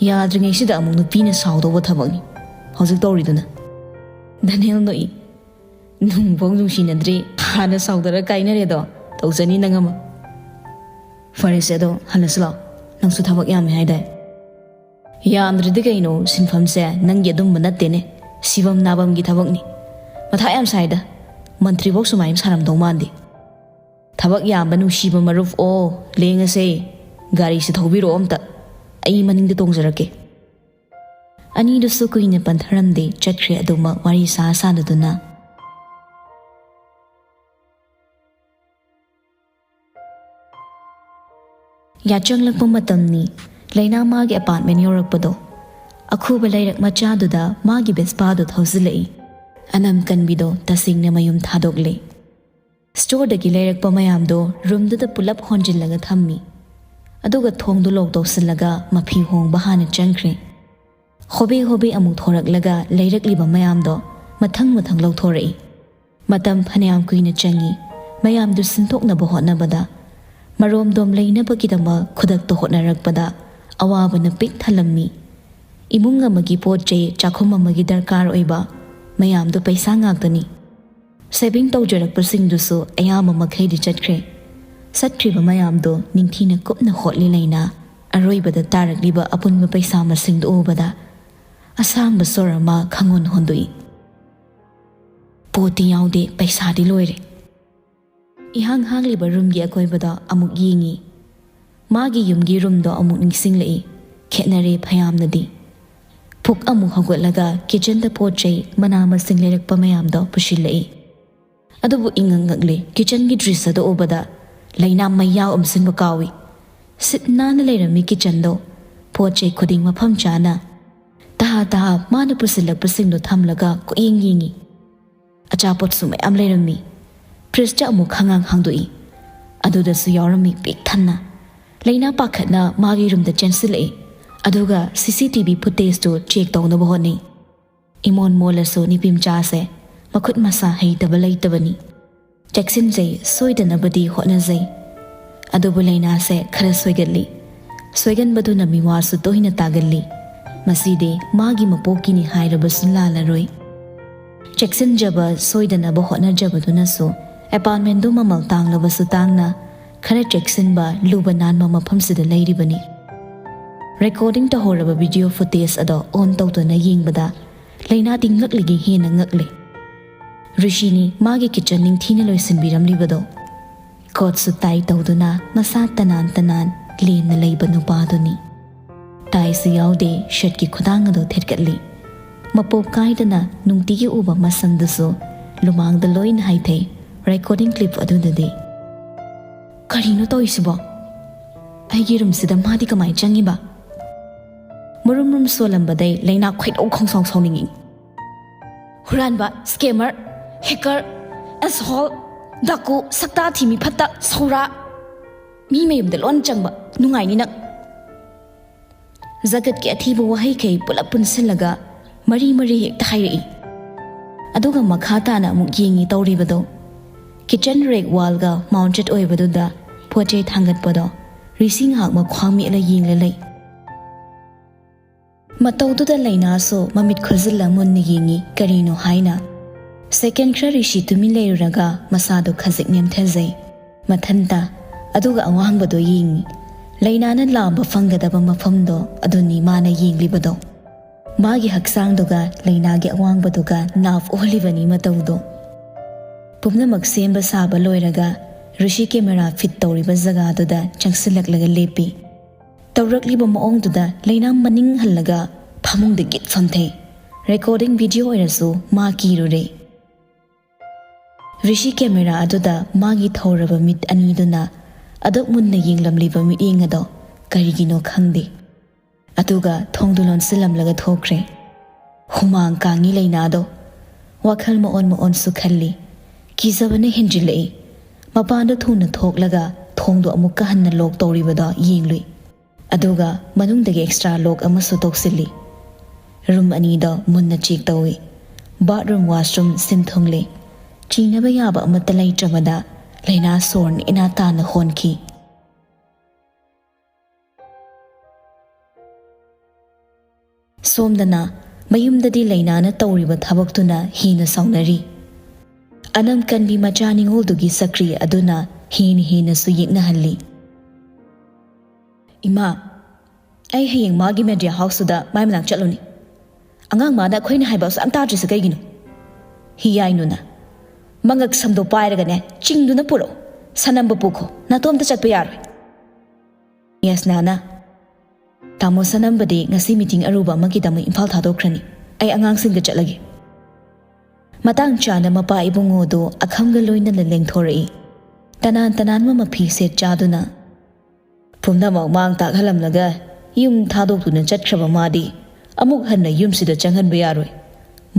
ꯌꯥꯗ꯭ꯔꯤꯉꯩꯁꯤꯗ ꯑꯃꯨꯛ ꯅꯨꯄꯤꯅ ꯁꯥꯎꯗꯧꯕ ꯊꯕꯛꯅꯤ ꯍꯧꯖꯤꯛ ꯇꯧꯔꯤꯗꯨꯅ"꯫ ꯗꯦꯅꯤꯌꯦꯜ ꯅꯣꯛꯏ꯫ "ꯅꯨꯡꯐꯥꯎ ꯅꯨꯡꯁꯤꯅꯗ꯭ꯔꯤ, ꯍꯥꯟꯅ ꯁꯥꯎꯗꯔ ꯀꯥꯏꯅꯔꯦꯗꯣ꯫ ꯇꯧꯖꯅꯤ ꯅꯪ ꯑꯃ꯫ ꯐꯔꯦꯁꯦ, ꯑꯗꯣ ꯍꯜꯂꯁꯤ ꯂꯥꯛꯑꯣ, ꯅꯪꯁꯨ ꯊꯕꯛ ꯌꯥꯝꯃꯦ ꯍꯥꯏꯗꯥꯏ"꯫ "ꯌꯥꯝꯗ꯭ꯔꯗꯤ ꯀꯩꯅꯣ, ꯁꯤꯟꯐꯝꯁꯦ ꯅꯪꯒꯤ ꯑꯗꯨꯝꯕ ꯅꯠꯇꯦꯅꯦ, ꯁꯤꯐꯝ ꯅꯥꯐꯝꯒꯤ ꯊꯕꯛꯅꯤ꯫ ꯃꯊꯥ ꯌꯥꯝ ꯁꯥꯏꯗ, ꯃꯟꯇ꯭ꯔꯤꯐꯧ ꯁꯨꯃꯥꯏꯅ ꯁꯥꯔꯝꯗꯧ ꯃꯥꯟꯗꯦ"꯫ "ꯊꯕꯛ ꯌꯥꯝꯕ ꯅꯨꯡꯁꯤꯕ ꯃꯔꯨꯞ ꯑꯣ, ꯂꯦꯡꯉꯁꯦ꯫ ꯒꯥꯔꯤꯁꯦ ꯊꯧꯕꯤꯔꯛꯑꯣ ꯑꯝꯇ, ꯑꯩ ꯃꯅꯤꯡꯗ ꯇꯣꯡꯖꯔꯛꯀꯦ"꯫ ꯑꯅꯤꯗꯨꯁꯨ ꯀꯨꯏꯅ ꯄꯟꯊꯔꯝꯗꯦ, ꯆꯠꯈ꯭ꯔꯦ ꯑꯗꯨꯃꯛ ꯋꯥꯔꯤ ꯁꯥ ꯁꯥꯅꯗꯨꯅ꯫ ꯌꯥꯆꯪꯂꯛꯄ ꯃꯇꯝꯅꯤ꯫ ꯂꯩꯅꯥ ꯃꯥꯒꯤ ꯑꯦꯄꯥꯔꯠꯃꯦꯟ ꯌꯧꯔꯛꯄꯗꯣ꯫ ꯑꯈꯨꯕ ꯂꯩꯔꯛ ꯃꯆꯥꯗꯨꯗ ꯃꯥꯒꯤ ꯕꯦꯁꯄꯥꯗꯣ ꯊꯧꯖꯤꯜꯂꯛꯏ꯫ ꯑꯅꯝ ꯀꯟꯕꯤꯗꯣ ꯇꯁꯦꯡꯅ ꯃꯌꯨꯝ ꯊꯥꯗꯣꯛꯂꯦ꯫ ꯁ꯭ꯇꯣꯔꯗꯒꯤ ꯂꯩꯔꯛꯄ ꯃꯌꯥꯝꯗꯣ ꯔꯨꯝꯗꯨꯗ ꯄꯨꯂꯞ ꯍꯣꯟꯖꯤꯜꯂꯒ ꯊꯝꯃꯤ꯫ ꯑꯗꯨꯒ ꯊꯣꯡꯗꯨ ꯂꯣꯛ ꯇꯧꯁꯤꯜꯂꯒ ꯃꯐꯤ ꯍꯣꯡꯕ ꯍꯥꯟꯅ ꯆꯪꯈ꯭ꯔꯦ꯫ ꯍꯣꯕꯦ ꯍꯣꯕꯦ ꯑꯃꯨꯛ ꯊꯣꯔꯛꯂꯒ ꯂꯩꯔꯛꯂꯤꯕ ꯃꯌꯥꯝꯗꯣ ꯃꯊꯪ ꯃꯊꯪ ꯂꯧꯊꯣꯔꯛꯏ꯫ ꯃꯇꯝ ꯐꯅꯌꯥꯝ ꯀꯨꯏꯅ ꯆꯪꯏ꯫ ꯃꯌꯥꯝꯗꯨ ꯁꯤꯟꯗꯣꯛꯅꯕ ꯍꯣꯠꯅꯕꯗ, ꯃꯔꯣꯝꯗꯣꯝ ꯂꯩꯅꯕꯒꯤꯗꯃꯛ ꯈꯨꯗꯛꯇ ꯍꯣꯠꯅꯔꯛꯄꯗ ꯑꯋꯥꯕꯅ ꯄꯤꯛ ꯊꯜꯂꯝꯃꯤ꯫ ꯏꯃꯨꯡ ꯑꯃꯒꯤ ꯄꯣꯠ ꯆꯩ ꯆꯥꯛꯈꯨꯝ ꯑꯃꯒꯤ ꯗꯔꯀꯥꯔ ꯑꯣꯏꯕ ꯃꯌꯥꯝꯗꯨ ꯄꯩꯁꯥ ꯉꯥꯛꯇꯅꯤ꯫ ꯁꯦꯚꯤꯡ ꯇꯧꯖꯔꯛꯄꯁꯤꯡꯗꯨꯁꯨ ꯑꯌꯥꯝꯕ ꯃꯈꯩꯗꯤ ꯆꯠꯈ꯭ꯔꯦ꯫ ꯆꯠꯈ꯭ꯔꯤꯕ ꯃꯌꯥꯝꯗꯣ ꯅꯤꯡꯊꯤꯅ ꯀꯨꯞꯅ ꯍꯣꯠꯂꯤ ꯂꯩꯅꯥ꯫ ꯑꯔꯣꯏꯕꯗ ꯇꯥꯔꯛꯂꯤꯕ ꯑꯄꯨꯟꯕ ꯄꯩꯁꯥ ꯃꯁꯤꯡꯗꯨ ꯎꯕꯗ ꯑꯁꯥꯡꯕ ꯁꯣꯔ ꯑꯃ ꯈꯪꯍꯣꯟ ꯍꯣꯟꯗꯣꯛꯏ꯫ ꯄꯣꯠꯇꯤ ꯌꯥꯎꯗꯦ, ꯄꯩꯁꯥꯗꯤ ꯂꯣꯏꯔꯦ꯫ ꯏꯍꯥꯡ ꯍꯥꯡꯂꯤꯕ ꯔꯨꯝꯒꯤ ꯑꯀꯣꯏꯕꯗ ꯑꯃꯨꯛ ꯌꯦꯡꯉꯤ꯫ ꯃꯥꯒꯤ ꯌꯨꯝꯒꯤ ꯔꯨꯝꯗꯣ ꯑꯃꯨꯛ ꯅꯤꯡꯁꯤꯡꯂꯛꯏ꯫ ꯈꯦꯠꯅꯔꯦ ꯐꯌꯥꯝꯅꯗꯤ꯫ ꯐꯨꯛ ꯑꯃꯨꯛ ꯍꯧꯒꯠꯂꯒ ꯀꯤꯆꯟꯗ ꯄꯣꯠ ꯆꯩ, ꯃꯅꯥ ꯃꯁꯤꯡ ꯂꯩꯔꯛꯄ ꯃꯌꯥꯝꯗꯣ ꯄꯨꯁꯤꯜꯂꯛꯏ꯫ ꯑꯗꯨꯕꯨ ꯏꯉꯛ ꯉꯛꯂꯦ, ꯀꯤꯆꯟꯒꯤ ꯗ꯭ꯔꯤꯁ ꯑꯗꯨ ꯎꯕꯗ ꯂꯩꯅꯥ ꯃꯩꯌꯥ ꯎꯝꯁꯤꯟꯕ ꯀꯥꯎꯏ꯫ ꯁꯤꯠ ꯅꯥꯟꯅ ꯂꯩꯔꯝꯃꯤ ꯀꯤꯆꯟꯗꯣ, ꯄꯣꯠ ꯆꯩ ꯈꯨꯗꯤꯡ ꯃꯐꯝ ꯆꯥꯅ꯫ ꯇꯍꯥ ꯇꯍꯥ ꯃꯥꯅ ꯄꯨꯁꯤꯜꯂꯛꯄꯁꯤꯡꯗꯣ ꯊꯝꯂꯒ ꯀꯣꯏꯌꯦꯡ ꯌꯦꯡꯉꯤ꯫ ꯑꯆꯥꯄꯣꯠꯁꯨ ꯃꯌꯥꯝ ꯂꯩꯔꯝꯃꯤ꯫ ꯐ꯭ꯔꯤꯖꯇ ꯑꯃꯨꯛ ꯈꯪꯍꯥꯡ ꯍꯥꯡꯗꯣꯛꯏ꯫ ꯑꯗꯨꯗꯁꯨ ꯌꯥꯎꯔꯝꯃꯤ ꯄꯤꯛ ꯊꯟꯅ꯫ ꯂꯩꯅꯥ ꯄꯥꯈꯠꯅ ꯃꯥꯒꯤ ꯔꯨꯝꯗ ꯆꯦꯟꯁꯤꯜꯂꯛꯏ꯫ ꯑꯗꯨꯒ ꯁꯤ ꯁꯤ ꯇꯤ ꯚꯤ ꯐꯨꯇꯦꯖꯇꯨ ꯆꯦꯛ ꯇꯧꯅꯕ ꯍꯣꯠꯅꯩ꯫ ꯏꯃꯣꯟ ꯃꯣꯜꯂꯁꯨ ꯅꯨꯄꯤꯃꯆꯥꯁꯦ ꯃꯈꯨꯠ ꯃꯁꯥ ꯍꯩꯇꯕ ꯂꯩꯇꯕꯅꯤ꯫ ꯆꯦꯛꯁꯤꯟꯖꯩ, ꯁꯣꯏꯗꯅꯕꯗꯤ ꯍꯣꯠꯅꯖꯩ꯫ ꯑꯗꯨꯕꯨ ꯂꯩꯅꯥꯁꯦ ꯈꯔ ꯁꯣꯏꯒꯜꯂꯤ꯫ ꯁꯣꯏꯒꯟꯕꯗꯨꯅ ꯃꯤꯋꯥꯁꯨ ꯇꯣꯏꯅ ꯇꯥꯒꯜꯂꯤ꯫ ꯃꯁꯤꯗꯤ ꯃꯥꯒꯤ ꯃꯄꯣꯛꯀꯤꯅꯤ ꯍꯥꯏꯔꯕꯁꯨ ꯂꯥꯜꯂꯔꯣꯏ꯫ ꯆꯦꯛꯁꯤꯟꯖꯕ, ꯁꯣꯏꯗꯅꯕ ꯍꯣꯠꯅꯖꯕꯗꯨꯅꯁꯨ ꯑꯦꯄꯥꯔꯠꯃꯦꯟꯗꯨ ꯃꯃꯜ ꯇꯥꯡꯂꯕꯁꯨ ꯇꯥꯡꯅ ꯈꯔ ꯆꯦꯛꯁꯤꯟꯕ, ꯂꯨꯕ ꯅꯥꯟꯕ ꯃꯐꯝꯁꯤꯗ ꯂꯩꯔꯤꯕꯅꯤ꯫ ꯔꯦꯀꯣꯔꯗꯤꯡ ꯇꯧꯍꯧꯔꯕ ꯚꯤꯗꯤꯑꯣ ꯐꯨꯇꯦꯖ ꯑꯗꯣ ꯑꯣꯟ ꯇꯧꯗꯨꯅ ꯌꯦꯡꯕꯗ ꯂꯩꯅꯥꯗꯤ ꯉꯛꯂꯤꯒꯤ ꯍꯦꯟꯅ ꯉꯛꯂꯦ꯫ ꯔꯤꯁꯤꯅꯤ ꯃꯥꯒꯤ ꯀꯤꯆꯟ ꯅꯤꯡꯊꯤꯅ ꯂꯣꯏꯁꯤꯟꯕꯤꯔꯝꯂꯤꯕꯗꯣ꯫ ꯀꯣꯠꯁꯨ ꯇꯥꯏ ꯇꯧꯗꯨꯅ ꯃꯁꯥ ꯇꯅꯥꯟ ꯇꯅꯥꯟ ꯂꯦꯝꯅ ꯂꯩꯕ ꯅꯨꯄꯥꯗꯨꯅꯤ꯫ ꯇꯥꯏꯁꯨ ꯌꯥꯎꯗꯦ, ꯁꯔꯠꯀꯤ ꯈꯨꯗꯥꯡ ꯑꯗꯣ ꯊꯦꯠꯀꯠꯂꯤ꯫ ꯃꯄꯣꯞ ꯀꯥꯏꯗꯅ ꯅꯨꯡꯇꯤꯒꯤ ꯎꯕ ꯃꯁꯝꯗꯨꯁꯨ ꯂꯨꯃꯥꯡꯗ ꯂꯣꯏꯅ ꯍꯥꯏꯊꯩ꯫ ꯔꯦꯀꯣꯔꯗꯤꯡ ꯀ꯭ꯂꯤꯞ ꯑꯗꯨꯗꯗꯤ꯫ ꯀꯔꯤꯅꯣ ꯇꯧꯔꯤꯁꯤꯕꯣ? ꯑꯩꯒꯤ ꯔꯨꯝꯁꯤꯗ ꯃꯥꯗꯤ ꯀꯃꯥꯏꯅ ꯆꯪꯉꯤꯕ? ꯃꯔꯨꯝ ꯃꯔꯨꯝ ꯁꯣꯜꯂꯝꯕꯗꯩ ꯂꯩꯅꯥ ꯈꯣꯏꯗꯧ ꯈꯣꯡꯁꯥꯎ ꯁꯥꯎꯅꯤꯡꯉꯤ꯫ ꯍꯨꯔꯥꯟꯕ, ꯁ꯭ꯀꯦꯃꯔ, ꯍꯦꯀꯔ, ꯑꯦꯁꯍꯣꯜ, ꯗꯥꯀꯨ, ꯁꯛꯇꯥ ꯊꯤ ꯃꯤ ꯐꯠꯇ, ꯁꯧꯔꯥ꯫ ꯃꯤ ꯃꯌꯨꯝꯗ ꯂꯣꯟ ꯆꯪꯕ ꯅꯨꯡꯉꯥꯏꯅꯤ ꯅꯪ꯫ ꯖꯒꯠꯀꯤ ꯑꯊꯤꯕ ꯋꯥꯍꯩꯈꯩ ꯄꯨꯂꯞ ꯄꯨꯟꯁꯤꯜꯂꯒ ꯃꯔꯤ ꯃꯔꯤ ꯍꯦꯛꯇ ꯍꯥꯏꯔꯛꯏ꯫ ꯑꯗꯨꯒ ꯃꯈꯥ ꯇꯥꯅ ꯑꯃꯨꯛ ꯌꯦꯡꯉꯤ ꯇꯧꯔꯤꯕꯗꯣ꯫ ꯀꯤꯆꯟ ꯔꯦꯛ ꯋꯥꯜꯒ ꯃꯥꯎꯟꯇꯦꯠ ꯑꯣꯏꯕꯗꯨꯗ ꯄꯣꯠ ꯆꯩ ꯊꯥꯡꯒꯠꯄꯗꯣ ꯔꯤꯁꯤ ꯉꯥꯏꯍꯥꯛ ꯃꯈ꯭ꯋꯥꯡ ꯃꯦꯠꯂ ꯌꯦꯡꯂ ꯂꯩ꯫ ꯃꯇꯧꯗꯨꯗ ꯂꯩꯅꯥꯁꯨ ꯃꯃꯤꯠ ꯈꯨꯖꯤꯜꯂ ꯃꯨꯟꯅ ꯌꯦꯡꯉꯤ ꯀꯔꯤꯅꯣ ꯍꯥꯏꯅ꯫ ꯁꯦꯀꯦꯟ ꯈꯔ ꯔꯤꯁꯤ ꯇꯨꯃꯤꯟ ꯂꯩꯔꯨꯔꯒ ꯃꯁꯥꯗꯣ ꯈꯖꯤꯛ ꯅꯦꯝꯊꯖꯩ꯫ ꯃꯊꯟꯇ ꯑꯗꯨꯒ ꯑꯋꯥꯡꯕꯗꯣ ꯌꯦꯡꯉꯤ꯫ ꯂꯩꯅꯥꯅ ꯂꯥꯝꯕ ꯐꯪꯒꯗꯕ ꯃꯐꯝꯗꯣ ꯑꯗꯨꯅꯤ ꯃꯥꯅ ꯌꯦꯡꯂꯤꯕꯗꯣ꯫ ꯃꯥꯒꯤ ꯍꯛꯆꯥꯡꯗꯨꯒ ꯂꯩꯅꯥꯒꯤ ꯑꯋꯥꯡꯕꯗꯨꯒ ꯅꯥꯞ ꯑꯣꯜꯂꯤꯕꯅꯤ ꯃꯇꯧꯗꯣ꯫ ꯄꯨꯝꯅꯃꯛ ꯁꯦꯝꯕ ꯁꯥꯕ ꯂꯣꯏꯔꯒ ꯔꯤꯁꯤ ꯀꯦꯃꯦꯔꯥ ꯐꯤꯠ ꯇꯧꯔꯤꯕ ꯖꯒꯥꯗꯨꯗ ꯆꯪꯁꯤꯜꯂꯛꯂꯒ ꯂꯦꯞꯄꯤ꯫ ꯇꯧꯔꯛꯂꯤꯕ ꯃꯑꯣꯡꯗꯨꯗ ꯂꯩꯅꯥ ꯃꯅꯤꯡ ꯍꯜꯂꯒ ꯐꯃꯨꯡꯗ ꯒꯤꯠ ꯐꯝꯊꯩ꯫ ꯔꯦꯀꯣꯔꯗꯤꯡ ꯚꯤꯗꯤꯑꯣ ꯑꯣꯏꯔꯁꯨ ꯃꯥ ꯀꯤꯔꯨꯔꯦ꯫ ꯔꯤꯁꯤ ꯀꯦꯃꯦꯔꯥ ꯑꯗꯨꯗ ꯃꯥꯒꯤ ꯊꯧꯔꯕ ꯃꯤꯠ ꯑꯅꯤꯗꯨꯅ ꯑꯗꯨꯛ ꯃꯨꯟꯅ ꯌꯦꯡꯂꯝꯂꯤꯕ ꯃꯤꯠꯌꯦꯡ ꯑꯗꯣ ꯀꯔꯤꯒꯤꯅꯣ ꯈꯪꯗꯦ꯫ ꯑꯗꯨꯒ ꯊꯣꯡꯗꯨ ꯂꯣꯟꯁꯤꯜꯂꯝꯂꯒ ꯊꯣꯛꯈ꯭ꯔꯦ꯫ ꯍꯨꯃꯥꯡ ꯀꯥꯡꯉꯤ ꯂꯩꯅꯥꯗꯣ꯫ ꯋꯥꯈꯜ ꯃꯑꯣꯟ ꯃꯑꯣꯟꯁꯨ ꯈꯜꯂꯤ꯫ ꯀꯤꯖꯕꯅ ꯍꯦꯟꯖꯤꯜꯂꯛꯏ꯫ ꯃꯄꯥꯟꯗ ꯊꯨꯅ ꯊꯣꯛꯂꯒ ꯊꯣꯡꯗꯨ ꯑꯃꯨꯛꯀ ꯍꯟꯅ ꯂꯣꯛ ꯇꯧꯔꯤꯕꯗꯣ ꯌꯦꯡꯂꯨꯏ꯫ ꯑꯗꯨꯒ ꯃꯅꯨꯡꯗꯒꯤ ꯑꯦꯛꯁꯇ꯭ꯔꯥ ꯂꯣꯛ ꯑꯃꯁꯨ ꯇꯣꯛꯁꯤꯜꯂꯤ꯫ ꯔꯨꯝ ꯑꯅꯤꯗꯣ ꯃꯨꯟꯅ ꯆꯦꯛ ꯇꯧꯏ꯫ ꯕꯥꯠꯔꯨꯝ, ꯋꯥꯁꯔꯨꯝ ꯁꯤꯟ ꯊꯨꯡꯂꯦ꯫ ꯆꯤꯡꯅꯕ ꯌꯥꯕ ꯑꯃꯠꯇ ꯂꯩꯇ꯭ꯔꯕꯗ ꯂꯩꯅꯥ ꯁꯣꯔ ꯅꯦꯅꯥ ꯇꯥꯅ ꯍꯣꯟꯈꯤ꯫ ꯁꯣꯝꯗꯅ ꯃꯌꯨꯝꯗꯗꯤ ꯂꯩꯅꯥꯅ ꯇꯧꯔꯤꯕ ꯊꯕꯛꯇꯨꯅ ꯍꯦꯟꯅ ꯁꯥꯎꯅꯔꯤ꯫ ꯑꯅꯝ ꯀꯟꯕꯤ ꯃꯆꯥ ꯅꯤꯉꯣꯜꯗꯨꯒꯤ ꯁꯛꯀ꯭ꯔꯤ ꯑꯗꯨꯅ ꯍꯦꯟꯅ ꯍꯦꯟꯅꯁꯨ ꯌꯦꯛꯅꯍꯜꯂꯤ꯫ "ꯏꯃꯥ, ꯑꯩ ꯍꯌꯦꯡ ꯃꯥꯒꯤ ꯃꯦꯗꯤꯌꯥ ꯍꯥꯎꯁꯇꯨꯗ ꯃꯥꯏ ꯃꯅꯥꯛ ꯆꯠꯂꯨꯅꯤ꯫ ꯑꯉꯥꯡ ꯃꯥꯅ ꯑꯩꯈꯣꯏꯅ ꯍꯥꯏꯕ ꯑꯁꯨꯛ ꯌꯥꯝ ꯇꯥꯗ꯭ꯔꯤꯁꯦ ꯀꯩꯒꯤꯅꯣ?" ꯍꯤꯌꯥꯏꯅꯨꯅ, "ꯃꯉꯛ ꯁꯝꯗꯣ ꯄꯥꯏꯔꯒꯅꯦ, ꯆꯤꯡꯗꯨꯅ ꯄꯨꯔꯛꯑꯣ꯫ ꯁꯅꯝꯕ ꯄꯨꯈꯣ, ꯅꯥꯇꯣꯝꯇ ꯆꯠꯄ ꯌꯥꯔꯣꯏ꯫" ꯌꯥꯏꯁꯅꯥꯅ, "ꯇꯥꯃꯣ ꯁꯅꯝꯕꯗꯤ ꯉꯁꯤ ꯃꯤꯇꯤꯡ ꯑꯔꯨꯕ ꯑꯃꯒꯤꯗꯃꯛ ꯏꯝꯐꯥꯜ ꯊꯥꯗꯣꯛꯈ꯭ꯔꯅꯤ꯫ ꯑꯩ ꯑꯉꯥꯡꯁꯤꯡꯒ ꯆꯠꯂꯒꯦ꯫" ꯃꯇꯥꯡ ꯆꯥꯅ ꯃꯄꯥ ꯏꯕꯨꯡꯉꯣꯗꯨ ꯑꯈꯝꯒ ꯂꯣꯏꯅꯅ ꯂꯦꯡꯊꯣꯔꯛꯏ꯫ ꯇꯅꯥꯟ ꯇꯅꯥꯟꯕ ꯃꯐꯤ ꯁꯦꯠ ꯆꯥꯗꯨꯅ, "ꯄꯨꯝꯅꯃꯛ ꯃꯥꯡ ꯇꯥꯛꯍꯜꯂꯝꯂꯒ ꯌꯨꯝ ꯊꯥꯗꯣꯛꯇꯨꯅ ꯆꯠꯈ꯭ꯔꯕ ꯃꯥꯗꯤ ꯑꯃꯨꯛ ꯍꯟꯅ ꯌꯨꯝꯁꯤꯗ ꯆꯪꯍꯟꯕ ꯌꯥꯔꯣꯏ꯫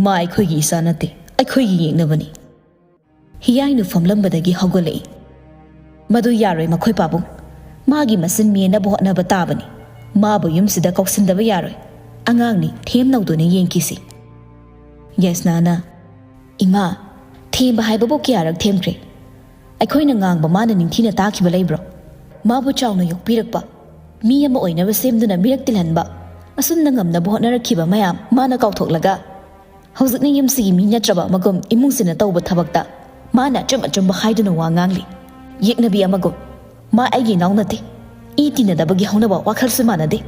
ꯃꯥ ꯑꯩꯈꯣꯏꯒꯤ ꯏꯆꯥ ꯅꯠꯇꯦ, ꯑꯩꯈꯣꯏꯒꯤ ꯌꯦꯛꯅꯕꯅꯤ꯫" ꯍꯤꯌꯥꯏꯅꯨ ꯐꯝꯂꯝꯕꯗꯒꯤ ꯍꯧꯒꯠꯂꯛꯏ꯫ "ꯃꯗꯨ ꯌꯥꯔꯣꯏ ꯃꯈꯣꯏ ꯄꯥꯕꯨꯡ꯫ ꯃꯥꯒꯤ ꯃꯆꯤꯟ ꯃꯦꯟꯅꯕ ꯍꯣꯠꯅꯕ ꯇꯥꯕꯅꯤ꯫ ꯃꯥꯕꯨ ꯌꯨꯝꯁꯤꯗ ꯀꯧꯁꯤꯟꯗꯕ ꯌꯥꯔꯣꯏ꯫ ꯑꯉꯥꯡꯅꯤ, ꯊꯦꯝ ꯅꯧꯗꯨꯅ ꯌꯦꯡꯈꯤꯁꯤ꯫" ꯌꯥꯏꯁꯅꯥꯅ, "ꯏꯃꯥ, ꯊꯦꯝꯕ ꯍꯥꯏꯕꯕꯨ ꯀꯌꯥꯔꯛ ꯊꯦꯝꯈ꯭ꯔꯦ? ꯑꯩꯈꯣꯏꯅ ꯉꯥꯡꯕ ꯃꯥꯅ ꯅꯤꯡꯊꯤꯅ ꯇꯥꯈꯤꯕ ꯂꯩꯕ꯭ꯔꯣ? ꯃꯥꯕꯨ ꯆꯥꯎꯅ ꯌꯣꯛꯄꯤꯔꯛꯄ, ꯃꯤ ꯑꯃ ꯑꯣꯏꯅꯕ ꯁꯦꯝꯗꯨꯅ ꯃꯤꯔꯛ ꯇꯤꯜꯍꯟꯕ, ꯑꯁꯨꯝꯅ ꯉꯝꯅꯕ ꯍꯣꯠꯅꯔꯛꯈꯤꯕ ꯃꯌꯥꯝ ꯃꯥꯅ ꯀꯥꯎꯊꯣꯛꯂꯒ, ꯍꯧꯖꯤꯛꯅ ꯌꯨꯝꯁꯤꯒꯤ ꯃꯤ ꯅꯠꯇ꯭ꯔꯕ ꯑꯃꯒꯨꯝ ꯏꯃꯨꯡꯁꯤꯅ ꯇꯧꯕ ꯊꯕꯛꯇ ꯃꯥꯅ ꯑꯆꯨꯝ ꯑꯆꯨꯝꯕ ꯍꯥꯏꯗꯨꯅ ꯋꯥ ꯉꯥꯡꯂꯤ꯫ ꯌꯦꯛꯅꯕꯤ ꯑꯃꯒꯨꯝ꯫ ꯃꯥ ꯑꯩꯒꯤ ꯏꯅꯥꯎ ꯅꯠꯇꯦ꯫ ꯏ ꯇꯤꯟꯅꯗꯕꯒꯤ ꯍꯧꯅꯕ ꯋꯥꯈꯜꯁꯨ ꯃꯥꯟꯅꯗꯦ꯫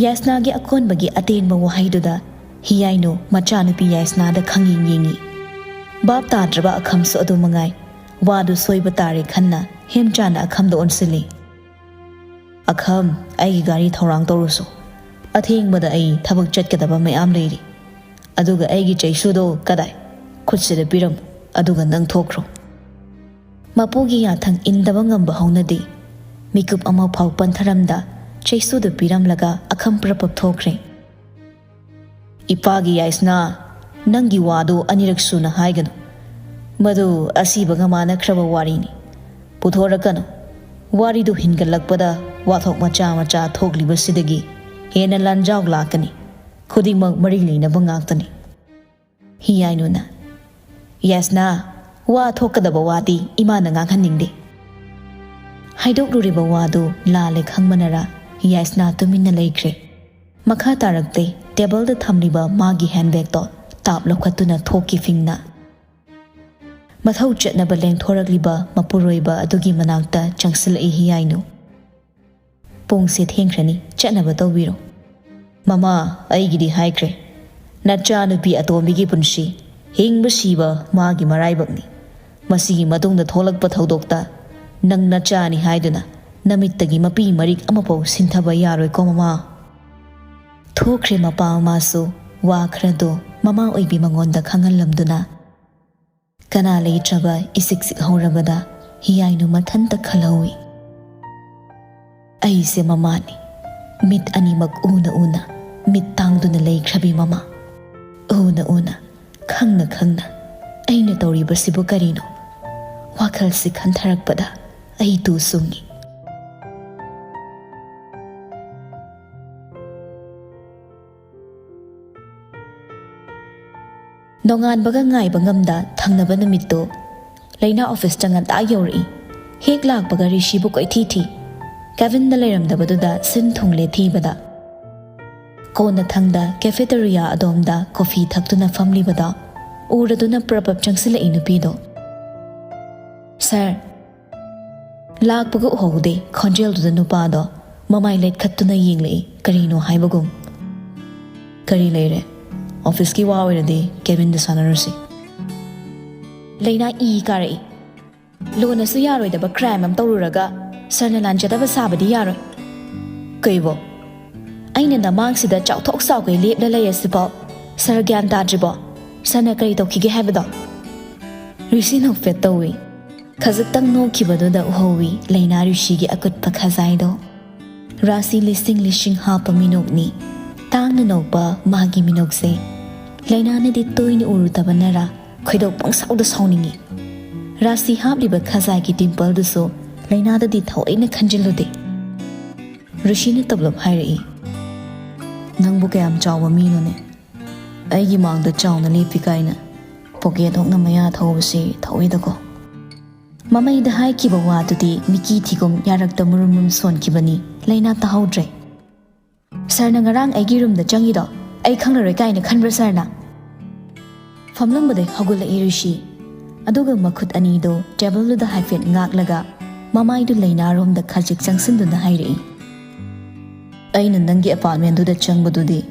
ꯌꯥꯏꯁꯅꯥꯒꯤ ꯑꯀꯣꯟꯕꯒꯤ ꯑꯇꯦꯟꯕ ꯋꯥꯍꯩꯗꯨꯗ ꯍꯤꯌꯥꯏꯅꯨ ꯃꯆꯥꯅꯨꯄꯤ ꯌꯥꯏꯁꯅꯥꯗ ꯈꯪꯌꯦꯡ ꯌꯦꯡꯉꯤ꯫ ꯚꯥꯞ ꯇꯥꯗ꯭ꯔꯕ ꯑꯈꯝꯁꯨ ꯑꯗꯨ ꯃꯉꯥꯏ꯫ ꯋꯥꯗꯨ ꯁꯣꯏꯕ ꯇꯥꯔꯦ ꯈꯟꯅ ꯍꯦꯝꯆꯥꯅ ꯑꯈꯝꯗ ꯑꯣꯟꯁꯤꯜꯂꯤ꯫ "ꯑꯈꯝ, ꯑꯩꯒꯤ ꯒꯥꯔꯤ ꯊꯧꯔꯥꯡ ꯇꯧꯔꯨꯁꯨ꯫ ꯑꯊꯦꯡꯕꯗ ꯑꯩ ꯊꯕꯛ ꯆꯠꯀꯗꯕ ꯃꯌꯥꯝ ꯂꯩꯔꯤ꯫ ꯑꯗꯨꯒ ꯑꯩꯒꯤ ꯆꯩꯁꯨꯗꯣ ꯀꯗꯥꯏ? ꯈꯨꯠꯁꯤꯗ ꯄꯤꯔꯝꯃꯨ, ꯑꯗꯨꯒ ꯅꯪ ꯊꯣꯛꯈ꯭ꯔꯣ꯫" ꯃꯄꯨꯒꯤ ꯌꯥꯊꯪ ꯏꯟꯗꯕ ꯉꯝꯕ ꯍꯧꯅꯗꯦ꯫ ꯃꯤꯀꯨꯞ ꯑꯃ ꯐꯥꯎ ꯄꯟꯊꯔꯝꯗ ꯆꯩꯁꯨꯗꯨ ꯄꯤꯔꯝꯂꯒ ꯑꯈꯝ ꯄ꯭ꯔꯞ ꯄ꯭ꯔꯞ ꯊꯣꯛꯈ꯭ꯔꯦ꯫ "ꯏꯄꯥꯒꯤ ꯌꯥꯏꯁꯅꯥ, ꯅꯪꯒꯤ ꯋꯥꯗꯨ ꯑꯅꯤꯔꯛ ꯁꯨꯅ ꯍꯥꯏꯒꯅꯨ꯫ ꯃꯗꯨ ꯑꯁꯤꯕꯒ ꯃꯥꯟꯅꯈ꯭ꯔꯕ ꯋꯥꯔꯤꯅꯤ꯫ ꯄꯨꯊꯣꯔꯛꯀꯅꯨ꯫ ꯋꯥꯔꯤꯗꯨ ꯍꯤꯟꯒꯠꯂꯛꯄꯗ ꯋꯥꯊꯣꯛ ꯃꯆꯥ ꯃꯆꯥ ꯊꯣꯛꯂꯤꯕꯁꯤꯗꯒꯤ ꯍꯦꯟꯅ ꯂꯥꯟꯖꯥꯎ ꯂꯥꯛꯀꯅꯤ꯫ ꯈꯨꯗꯤꯡꯃꯛ ꯃꯔꯤ ꯂꯩꯅꯕ ꯉꯥꯛꯇꯅꯤ꯫" ꯍꯤꯌꯥꯏꯅꯨꯅ, "ꯌꯥꯏꯁꯅꯥ, ꯋꯥ ꯊꯣꯛꯀꯗꯕ ꯋꯥꯗꯤ ꯏꯃꯥꯅ ꯉꯥꯡꯍꯟꯅꯤꯡꯗꯦ꯫" ꯍꯥꯏꯗꯣꯛꯂꯨꯔꯤꯕ ꯋꯥꯗꯨ ꯂꯥꯜꯂꯦ ꯈꯪꯕꯅꯔ ꯌꯥꯏꯁꯅꯥ ꯇꯨꯃꯤꯟꯅ ꯂꯩꯈ꯭ꯔꯦ꯫ ꯃꯈꯥ ꯇꯥꯔꯛꯇꯦ꯫ ꯇꯦꯕꯜꯗ ꯊꯝꯂꯤꯕ ꯃꯥꯒꯤ ꯍꯦꯟꯕꯦꯒꯇꯣ ꯇꯥꯞ ꯂꯧꯈꯠꯇꯨꯅ ꯊꯣꯛꯈꯤ ꯐꯤꯡꯅ꯫ ꯃꯊꯧ ꯆꯠꯅꯕ ꯂꯦꯡꯊꯣꯔꯛꯂꯤꯕ ꯃꯄꯨꯔꯣꯏꯕ ꯑꯗꯨꯒꯤ ꯃꯅꯥꯛꯇ ꯆꯪꯁꯤꯜꯂꯛꯏ ꯍꯤꯌꯥꯏꯅꯨ꯫ "ꯄꯨꯡꯁꯦ ꯊꯦꯡꯈ꯭ꯔꯅꯤ, ꯆꯠꯅꯕ ꯇꯧꯕꯤꯔꯣ꯫" "ꯃꯃꯥ, ꯑꯩꯒꯤꯗꯤ ꯍꯥꯏꯈ꯭ꯔꯦ, ꯅꯆꯥꯅꯨꯄꯤ ꯑꯇꯣꯝꯕꯤꯒꯤ ꯄꯨꯟꯁꯤ, ꯍꯤꯡꯕ ꯁꯤꯕ ꯃꯥꯒꯤ ꯃꯔꯥꯏꯕꯛꯅꯤ꯫ ꯃꯁꯤꯒꯤ ꯃꯇꯨꯡꯗ ꯊꯣꯛꯂꯛꯄ ꯊꯧꯗꯣꯛꯇ ꯅꯪ ꯅꯆꯥꯅꯤ ꯍꯥꯏꯗꯨꯅ ꯅꯃꯤꯠꯇꯒꯤ ꯃꯄꯤ ꯃꯔꯤꯛ ꯑꯃꯐꯥꯎ ꯁꯤꯟꯊꯕ ꯌꯥꯔꯣꯏꯀꯣ ꯃꯃꯥ꯫" ꯊꯣꯛꯈ꯭ꯔꯦ ꯃꯄꯥ ꯃꯃꯥꯁꯨ꯫ ꯋꯥ ꯈꯔꯗꯣ ꯃꯃꯥ ꯑꯣꯏꯕꯤ ꯃꯉꯣꯟꯗ ꯈꯪꯍꯜꯂꯝꯗꯨꯅ꯫ ꯀꯅꯥ ꯂꯩꯇ꯭ꯔꯕ ꯏꯁꯤꯛ ꯁꯤꯛꯍꯧꯔꯕꯗ ꯍꯤꯌꯥꯏꯅꯨ ꯃꯊꯟꯇ ꯈꯜꯍꯧꯏ꯫ "ꯑꯩꯁꯦ ꯃꯃꯥꯅꯤ, ꯃꯤꯠ ꯑꯅꯤꯃꯛ ꯎꯅ ꯎꯅ ꯃꯤꯠ ꯇꯥꯡꯗꯨꯅ ꯂꯩꯈ꯭ꯔꯕꯤ ꯃꯃꯥ꯫ ꯎꯅ ꯎꯅ, ꯈꯪꯅ ꯈꯪꯅ ꯑꯩꯅ ꯇꯧꯔꯤꯕꯁꯤꯕꯨ ꯀꯔꯤꯅꯣ? ꯋꯥꯈꯜꯁꯤ ꯈꯟꯊꯔꯛꯄꯗ ꯑꯩ ꯇꯨ ꯆꯨꯡꯏ꯫" ꯅꯣꯡꯉꯥꯟꯕꯒ ꯉꯥꯏꯕ ꯉꯝꯗ ꯊꯪꯅꯕ ꯅꯨꯃꯤꯠꯇꯨ ꯂꯩꯅꯥ ꯑꯣꯐꯤꯁꯇ ꯉꯟꯇꯥ ꯌꯧꯔꯛꯏ꯫ ꯍꯦꯛ ꯂꯥꯛꯄꯒ ꯔꯤꯁꯤꯕꯨ ꯀꯣꯏꯊꯤ ꯊꯤ꯫ ꯀꯦꯕꯤꯟꯗ ꯂꯩꯔꯝꯗꯕꯗꯨꯗ ꯁꯤꯟ ꯊꯨꯡꯂꯦ ꯊꯤꯕꯗ꯫ ꯀꯣꯟꯅꯊꯪꯗ ꯀꯦꯐꯦꯇꯦꯔꯤꯌꯥ ꯑꯗꯣꯝꯗ ꯀꯣꯐꯤ ꯊꯛꯇꯨꯅ ꯐꯝꯂꯤꯕꯗꯣ ꯎꯔꯗꯨꯅ ꯄ꯭ꯔꯞ ꯄ꯭ꯔꯞ ꯆꯪꯁꯤꯜꯂꯛꯏ ꯅꯨꯄꯤꯗꯣ꯫ "ꯁꯥꯔ, ꯂꯥꯛꯄꯒ ꯎꯍꯧꯗꯦ ꯈꯣꯟꯖꯦꯜꯗꯨꯗ ꯅꯨꯄꯥꯗꯣ ꯃꯃꯥꯏ ꯂꯩꯈꯠꯇꯨꯅ ꯌꯦꯡꯂꯛꯏ, ꯀꯔꯤꯅꯣ ꯍꯥꯏꯕꯒꯨꯝ꯫ "ꯀꯔꯤ ꯂꯩꯔꯦ? ꯑꯣꯐꯤꯁꯀꯤ ꯋꯥ ꯑꯣꯏꯔꯗꯤ ꯀꯦꯕꯤꯟꯗ ꯁꯥꯟꯅꯔꯨꯁꯤ꯫" ꯂꯩꯅꯥ ꯏ ꯀꯥꯔꯛꯏ꯫ "ꯂꯣꯟꯅꯁꯨ ꯌꯥꯔꯣꯏꯗꯕ ꯀ꯭ꯔꯥꯏꯝ ꯑꯃ ꯇꯧꯔꯨꯔꯒ ꯁꯥꯔꯅ ꯂꯥꯟꯖꯗꯕ ꯁꯥꯕꯗꯤ ꯌꯥꯔꯣꯏ꯫" "ꯀꯩꯕꯣ? ꯑꯩꯅ ꯅꯃꯥꯡꯁꯤꯗ ꯆꯥꯎꯊꯣꯛ ꯆꯥꯎꯒꯩ ꯂꯦꯞꯂ ꯂꯩ ꯑꯁꯤꯐꯥꯎ ꯁꯥꯔ ꯒ꯭ꯌꯥꯟ ꯇꯥꯗ꯭ꯔꯤꯕꯣ? ꯁꯥꯔꯅ ꯀꯔꯤ ꯇꯧꯈꯤꯒꯦ ꯍꯥꯏꯕꯗꯣ?" ꯔꯤꯁꯤ ꯅꯣꯛꯐꯦꯠ ꯇꯧꯏ꯫ ꯈꯖꯤꯛꯇꯪ ꯅꯣꯛꯈꯤꯕꯗꯨꯗ ꯎꯍꯧꯏ ꯂꯩꯅꯥ ꯔꯤꯁꯤꯒꯤ ꯑꯀꯨꯠꯄ ꯈꯖꯥꯏꯗꯣ꯫ ꯔꯥꯁꯤ ꯂꯤꯁꯤꯡ ꯂꯤꯁꯤꯡ ꯍꯥꯞꯄ ꯃꯤꯅꯣꯛꯅꯤ꯫ ꯇꯥꯡꯅ ꯅꯣꯛꯄ ꯃꯥꯒꯤ ꯃꯤꯅꯣꯛꯁꯦ ꯂꯩꯅꯥꯅꯗꯤ ꯇꯣꯏꯅ ꯎꯔꯨꯗꯕꯅꯔꯥ ꯈꯣꯏꯗꯧ ꯄꯪꯁꯥꯎꯗ ꯁꯥꯎꯅꯤꯡꯏ꯫ ꯔꯥꯁꯤ ꯍꯥꯞꯂꯤꯕ ꯈꯖꯥꯏꯒꯤ ꯗꯤꯝꯄꯜꯗꯨꯁꯨ ꯂꯩꯅꯥꯗꯗꯤ ꯊꯑꯣꯏꯅ ꯈꯟꯖꯤꯜꯂꯨꯗꯦ꯫ ꯔꯤꯁꯤꯅ ꯇꯞꯂꯞ ꯍꯥꯏꯔꯛꯏ, "ꯅꯪꯕꯨ ꯀꯌꯥꯝ ꯆꯥꯎꯕ ꯃꯤꯅꯣꯅꯦ? ꯑꯩꯒꯤ ꯃꯥꯡꯗ ꯆꯥꯎꯅ ꯂꯦꯞꯄꯤ ꯀꯥꯏꯅ ꯄꯣꯀꯦꯠ ꯍꯣꯛꯅ ꯃꯌꯥ ꯊꯧꯕꯁꯤ ꯊꯧꯏꯗꯀꯣ꯫" ꯃꯃꯩꯗ ꯍꯥꯏꯈꯤꯕ ꯋꯥꯗꯨꯗꯤ ꯃꯤꯀꯤ ꯊꯤꯒꯨꯝ ꯌꯥꯔꯛꯇ ꯃꯨꯔꯨꯝ ꯃꯨꯔꯨꯝ ꯁꯣꯟꯈꯤꯕꯅꯤ꯫ ꯂꯩꯅꯥ ꯇꯥꯍꯧꯗ꯭ꯔꯦ꯫ "ꯁꯥꯔꯅ ꯉꯔꯥꯡ ꯑꯩꯒꯤ ꯔꯨꯝꯗ ꯆꯪꯉꯤꯗꯣ ꯑꯩ ꯈꯪꯂꯔꯣꯏ ꯀꯥꯏꯅ ꯈꯟꯕ꯭ꯔꯥ ꯁꯥꯔꯅ?" ꯐꯝꯂꯝꯕꯗꯩ ꯍꯧꯒꯠꯂꯛꯏ ꯔꯤꯁꯤ꯫ ꯑꯗꯨꯒ ꯃꯈꯨꯠ ꯑꯅꯤꯗꯣ ꯇꯦꯕꯜꯗꯨꯗ ꯍꯥꯏꯐꯦꯠ ꯉꯥꯛꯂꯒ ꯃꯃꯥꯏꯗꯨ ꯂꯩꯅꯥꯔꯣꯝꯗ ꯈꯖꯤꯛ ꯆꯪꯁꯤꯟꯗꯨꯅ ꯍꯥꯏꯔꯛꯏ, "ꯑꯩꯅ ꯅꯪꯒꯤ ꯑꯦꯄꯥꯔꯠꯃꯦꯟꯗꯨꯗ ꯆꯪꯕꯗꯨꯗꯤ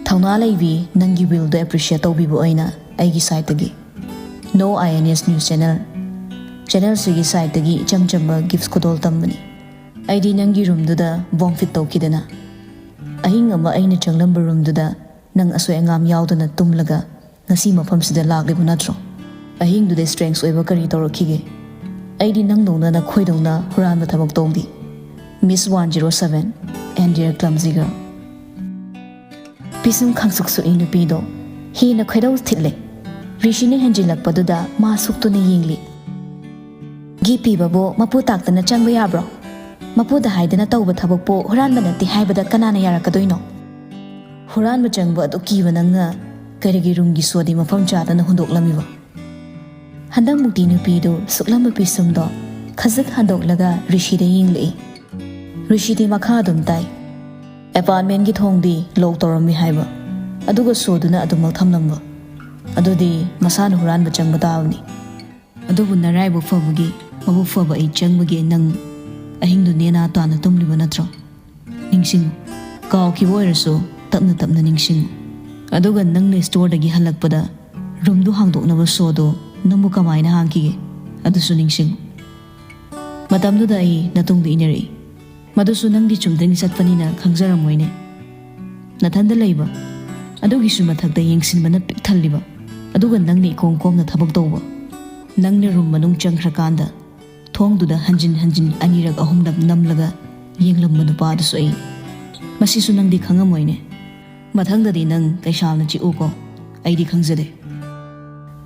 ꯊꯧꯅꯥ ꯂꯩꯕꯤ ꯅꯪꯒꯤ ꯋꯤꯜꯗꯣ ꯑꯦꯄ꯭ꯔꯤꯁꯤꯌꯦꯠ ꯇꯧꯕꯤꯕ ꯑꯣꯏꯅ ꯑꯩꯒꯤ ꯁꯥꯏꯠꯇꯒꯤ꯫ ꯅꯣ ꯑꯥꯏ ꯑꯦꯟ ꯑꯦꯁ ꯅ꯭ꯌꯨꯁ ꯆꯦꯅꯦꯜ, ꯆꯦꯅꯦꯜꯁꯤꯒꯤ ꯁꯥꯏꯠꯇꯒꯤ ꯏꯆꯝ ꯆꯝꯕ ꯒꯤꯐ ꯈꯨꯗꯣꯜ ꯇꯝꯕꯅꯤ꯫ ꯑꯩꯗꯤ ꯅꯪꯒꯤ ꯔꯨꯝꯗꯨꯗ ꯕꯣꯝ ꯐꯤꯠ ꯇꯧꯈꯤꯗꯅ ꯑꯍꯤꯡ ꯑꯃ ꯑꯩꯅ ꯆꯪꯂꯝꯕ ꯔꯨꯝꯗꯨꯗ ꯅꯪ ꯑꯁꯣꯏ ꯑꯉꯥꯝ ꯌꯥꯎꯗꯅ ꯇꯨꯝꯂꯒ ꯉꯁꯤ ꯃꯐꯝꯁꯤꯗ ꯂꯥꯛꯂꯤꯕ ꯅꯠꯇ꯭ꯔꯣ? ꯑꯍꯤꯡꯗꯨꯗ ꯁ꯭ꯇ꯭ꯔꯦꯡꯁ ꯑꯣꯏꯕ ꯀꯔꯤ ꯇꯧꯔꯛꯈꯤꯒꯦ? ꯑꯩꯗꯤ ꯅꯪꯗꯧꯅ ꯅꯈꯣꯏꯗꯧꯅ ꯍꯨꯔꯥꯟꯕ ꯊꯕꯛ ꯇꯧꯗꯦ꯫ Miss one zero seven and dear clumsy girl." ꯄꯤꯁꯨꯝ ꯈꯪꯁꯨꯛ ꯁꯨꯛꯏ ꯅꯨꯄꯤꯗꯣ꯫ ꯍꯦꯟꯅ ꯈꯣꯏꯗꯧ ꯊꯤꯠꯂꯦ꯫ ꯔꯤꯁꯤꯅ ꯍꯦꯟꯖꯤꯜꯂꯛꯄꯗꯨꯗ ꯃꯥ ꯁꯨꯛꯇꯨꯅ ꯌꯦꯡꯂꯤ꯫ "ꯒꯤ ꯄꯤꯕꯕꯨ ꯃꯄꯨ ꯇꯥꯛꯇꯅ ꯆꯪꯕ ꯌꯥꯕ꯭ꯔꯣ? ꯃꯄꯨꯗ ꯍꯥꯏꯗꯅ ꯇꯧꯕ ꯊꯕꯛꯄꯨ ꯍꯨꯔꯥꯟꯕ ꯅꯠꯇꯦ ꯍꯥꯏꯕꯗ ꯀꯅꯥꯅ ꯌꯥꯔꯛꯀꯗꯣꯏꯅꯣ? ꯍꯨꯔꯥꯟꯕ ꯆꯪꯕ ꯑꯗꯨ ꯀꯤꯕ ꯅꯪꯅ ꯀꯔꯤꯒꯤ ꯔꯨꯝꯒꯤ ꯁꯣꯗꯤ ꯃꯐꯝ ꯆꯥꯗꯅ ꯍꯨꯟꯗꯣꯛꯂꯝꯃꯤꯕ?" ꯍꯟꯗꯛꯃꯨꯛꯇꯤ ꯅꯨꯄꯤꯗꯨ ꯁꯨꯛꯂꯝꯕ ꯄꯤꯁꯨꯝꯗꯣ ꯈꯖꯤꯛ ꯍꯟꯗꯣꯛꯂꯒ ꯔꯤꯁꯤꯗ ꯌꯦꯡꯂꯛꯏ꯫ ꯔꯤꯁꯤꯗꯤ ꯃꯈꯥ ꯑꯗꯨꯝ ꯇꯥꯏ꯫ "ꯑꯦꯄꯥꯔꯠꯃꯦꯟꯒꯤ ꯊꯣꯡꯗꯤ ꯂꯣꯛ ꯇꯧꯔꯝꯃꯤ ꯍꯥꯏꯕ, ꯑꯗꯨꯒ ꯁꯣꯗꯨꯅ ꯑꯗꯨꯃꯛ ꯊꯝꯂꯝꯕ꯫ ꯑꯗꯨꯗꯤ ꯃꯁꯥꯅ ꯍꯨꯔꯥꯟꯕ ꯆꯪꯕ ꯇꯥꯕꯅꯤ꯫ ꯑꯗꯨꯕꯨ ꯅꯔꯥꯏꯕꯛ ꯐꯕꯒꯤ ꯃꯕꯨꯛ ꯐꯕ ꯑꯩ ꯆꯪꯕꯒꯤ ꯅꯪ ꯑꯍꯤꯡꯗꯨ ꯅꯦꯅꯥ ꯇꯥꯅ ꯇꯨꯝꯂꯤꯕ ꯅꯠꯇ꯭ꯔꯣ? ꯅꯤꯡꯁꯤꯡꯉꯨ, ꯀꯥꯎꯈꯤꯕ ꯑꯣꯏꯔꯁꯨ ꯇꯞꯅ ꯇꯞꯅ ꯅꯤꯡꯁꯤꯡꯉꯨ꯫ ꯑꯗꯨꯒ ꯅꯪꯅ ꯁ꯭ꯇꯣꯔꯗꯒꯤ ꯍꯜꯂꯛꯄꯗ ꯔꯨꯝꯗꯨ ꯍꯥꯡꯗꯣꯛꯅꯕ ꯁꯣꯗꯣ ꯅꯪꯕꯨ ꯀꯃꯥꯏꯅ ꯍꯥꯡꯈꯤꯒꯦ? ꯑꯗꯨꯁꯨ ꯅꯤꯡꯁꯤꯡꯉꯨ꯫ ꯃꯇꯝꯗꯨꯗ ꯑꯩ ꯅꯇꯨꯡꯗ ꯏꯟꯅꯔꯛꯏ꯫ ꯃꯗꯨꯁꯨ ꯅꯪꯗꯤ ꯆꯨꯝꯗ꯭ꯔꯤꯡ ꯆꯠꯄꯅꯤꯅ ꯈꯪꯖꯔꯝꯃꯣꯏꯅꯦ꯫ ꯅꯊꯟꯗ ꯂꯩꯕ, ꯑꯗꯨꯒꯤꯁꯨ ꯃꯊꯛꯇ ꯌꯦꯡꯁꯤꯟꯕꯅ ꯄꯤꯛ ꯊꯜꯂꯤꯕ, ꯑꯗꯨꯒ ꯅꯪꯅ ꯏꯀꯣꯝ ꯀꯣꯝꯅ ꯊꯕꯛ ꯇꯧꯕ꯫ ꯅꯪꯅ ꯔꯨꯝ ꯃꯅꯨꯡ ꯆꯪꯈ꯭ꯔꯀꯥꯟꯗ ꯊꯣꯡꯗꯨꯗ ꯍꯟꯖꯤꯟ ꯍꯟꯖꯤꯟ ꯑꯅꯤꯔꯛ ꯑꯍꯨꯝꯂꯛ ꯅꯝꯂꯒ ꯌꯦꯡꯂꯝꯕ ꯅꯨꯄꯥꯗꯨꯁꯨ ꯑꯩ꯫ ꯃꯁꯤꯁꯨ ꯅꯪꯗꯤ ꯈꯪꯉꯝꯃꯣꯏꯅꯦ꯫ ꯃꯊꯪꯗꯗꯤ ꯅꯪ ꯀꯩꯁꯥꯜꯅ ꯆꯤꯛꯎꯀꯣ, ꯑꯩꯗꯤ ꯈꯪꯖꯗꯦ꯫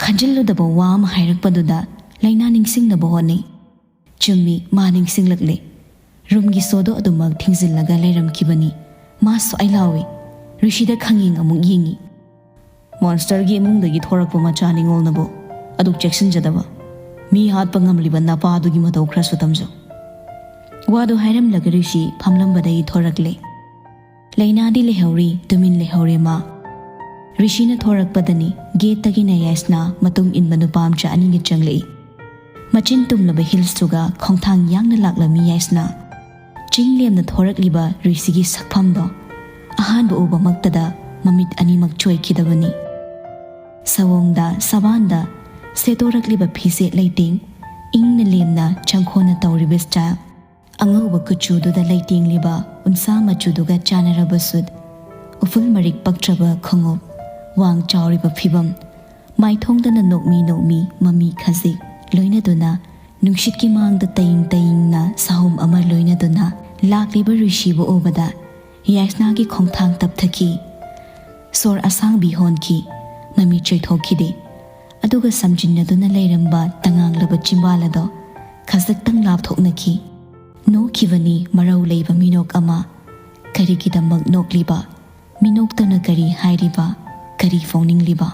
ꯈꯟꯖꯤꯜꯂꯨꯗꯕ ꯋꯥ ꯑꯃ ꯍꯥꯏꯔꯛꯄꯗꯨꯗ ꯂꯩꯅꯥ ꯅꯤꯡꯁꯤꯡꯅꯕ ꯍꯣꯠꯅꯩ꯫ ꯆꯨꯝꯃꯤ, ꯃꯥ ꯅꯤꯡꯁꯤꯡꯂꯛꯂꯦ꯫ ꯔꯨꯝꯒꯤ ꯁꯣꯗꯣ ꯑꯗꯨꯃꯛ ꯊꯤꯡꯖꯤꯜꯂꯒ ꯂꯩꯔꯝꯈꯤꯕꯅꯤ꯫ ꯃꯥ ꯁ꯭ꯋꯥꯏ ꯂꯥꯎꯏ꯫ ꯔꯤꯁꯤꯗ ꯈꯪꯌꯦꯡ ꯑꯃꯨꯛ ꯌꯦꯡꯉꯤ꯫ ꯃꯣꯟꯁꯇꯔꯒꯤ ꯏꯃꯨꯡꯗꯒꯤ ꯊꯣꯔꯛꯄ ꯃꯆꯥ ꯅꯤꯉꯣꯜꯅꯕꯨ ꯑꯗꯨꯛ ꯆꯦꯛꯁꯤꯟꯖꯗꯕ, ꯃꯤ ꯍꯥꯠꯄ ꯉꯝꯂꯤꯕ ꯅꯄꯥꯗꯨꯒꯤ ꯃꯇꯧ ꯈꯔꯁꯨ ꯇꯝꯖꯧ꯫ ꯋꯥꯗꯨ ꯍꯥꯏꯔꯝꯂꯒ ꯔꯤꯁꯤ ꯐꯝꯂꯝꯕꯗꯒꯤ ꯊꯣꯔꯛꯂꯦ꯫ ꯂꯩꯅꯥꯗꯤ ꯂꯩꯍꯧꯔꯤ, ꯇꯨꯃꯤꯟ ꯂꯩꯍꯧꯔꯦ ꯃꯥ꯫ ꯔꯤꯁꯤꯅ ꯊꯣꯔꯛꯄꯗꯅꯤ ꯒꯦꯠꯇꯒꯤꯅ ꯌꯥꯏꯁꯅꯥ ꯃꯇꯨꯡ ꯏꯟꯕ ꯅꯨꯄꯥ ꯃꯆꯥ ꯑꯅꯤꯒ ꯆꯪꯂꯛꯏ꯫ ꯃꯆꯤꯟ ꯇꯨꯝꯂꯕ ꯍꯤꯜꯁꯇꯨꯒ ꯈꯣꯡꯊꯥꯡ ꯌꯥꯡꯅ ꯂꯥꯛꯂꯝꯃꯤ ꯌꯥꯏꯁꯅꯥ꯫ ꯆꯤꯡ ꯂꯦꯝꯅ ꯊꯣꯔꯛꯂꯤꯕ ꯔꯤꯁꯤꯒꯤ ꯁꯛꯐꯝꯗꯣ ꯑꯍꯥꯟꯕ ꯎꯕꯃꯛꯇꯗ ꯃꯃꯤꯠ ꯑꯅꯤꯃꯛ ꯆꯣꯏꯈꯤꯗꯕꯅꯤ꯫ ꯁꯑꯣꯡꯗ, ꯁꯕꯥꯟꯗ ꯁꯦꯠꯇꯣꯔꯛꯂꯤꯕ ꯐꯤꯖꯦꯠ ꯂꯩꯇꯦꯡ, ꯏꯪꯅ ꯂꯦꯝꯅ ꯆꯪꯈꯣꯟꯅ ꯇꯧꯔꯤꯕ ꯁ꯭ꯇꯥꯏꯜ, ꯑꯉꯧꯕ ꯀꯨꯆꯨꯗꯨꯗ ꯂꯩꯇꯦꯡꯂꯤꯕ ꯎꯟꯁꯥ ꯃꯆꯨꯗꯨꯒ ꯆꯥꯟꯅꯔꯕ ꯁꯨꯠ, ꯎꯐꯨꯜ ꯃꯔꯤꯛ ꯄꯛꯇ꯭ꯔꯕ ꯈꯣꯡꯎꯞ, ꯋꯥꯡ ꯆꯥꯎꯔꯤꯕ ꯐꯤꯕꯝ, ꯃꯥꯏꯊꯣꯡꯗꯅ ꯅꯣꯛꯃꯤ ꯅꯣꯛꯃꯤ ꯃꯃꯤ ꯈꯖꯤꯛ ꯂꯣꯏꯅꯗꯨꯅ, ꯅꯨꯡꯁꯤꯠꯀꯤ ꯃꯥꯡꯗ ꯇꯌꯤꯡ ꯇꯌꯤꯡꯅ ꯁꯥꯍꯨꯝ ꯑꯃ ꯂꯣꯏꯅꯗꯨꯅ ꯂꯥꯛꯂꯤꯕ ꯔꯤꯁꯤꯕꯨ ꯎꯕꯗ ꯌꯥꯏꯁꯅꯥꯒꯤ ꯈꯣꯡꯊꯥꯡ ꯇꯞꯊꯈꯤ꯫ ꯁꯣꯔ ꯑꯁꯥꯡꯕꯤ ꯍꯣꯟꯈꯤ꯫ ꯃꯃꯤ ꯆꯣꯏꯊꯣꯛꯈꯤꯗꯦ꯫ ꯑꯗꯨꯒ ꯁꯝꯖꯤꯟꯅꯗꯨꯅ ꯂꯩꯔꯝꯕ ꯇꯉꯥꯡꯂꯕ ꯆꯤꯝꯕꯥꯜ ꯑꯗꯣ ꯈꯖꯤꯛꯇꯪ ꯂꯥꯞꯊꯣꯛꯅꯈꯤ꯫ ꯅꯣꯛꯈꯤꯕꯅꯤ ꯃꯔꯧ ꯂꯩꯕ ꯃꯤꯅꯣꯛ ꯑꯃ꯫ ꯀꯔꯤꯒꯤꯗꯃꯛ ꯅꯣꯛꯂꯤꯕ? ꯃꯤꯅꯣꯛꯇꯅ ꯀꯔꯤ ꯍꯥꯏꯔꯤꯕ? ꯀꯔꯤ ꯐꯣꯡꯅꯤꯡꯂꯤꯕ?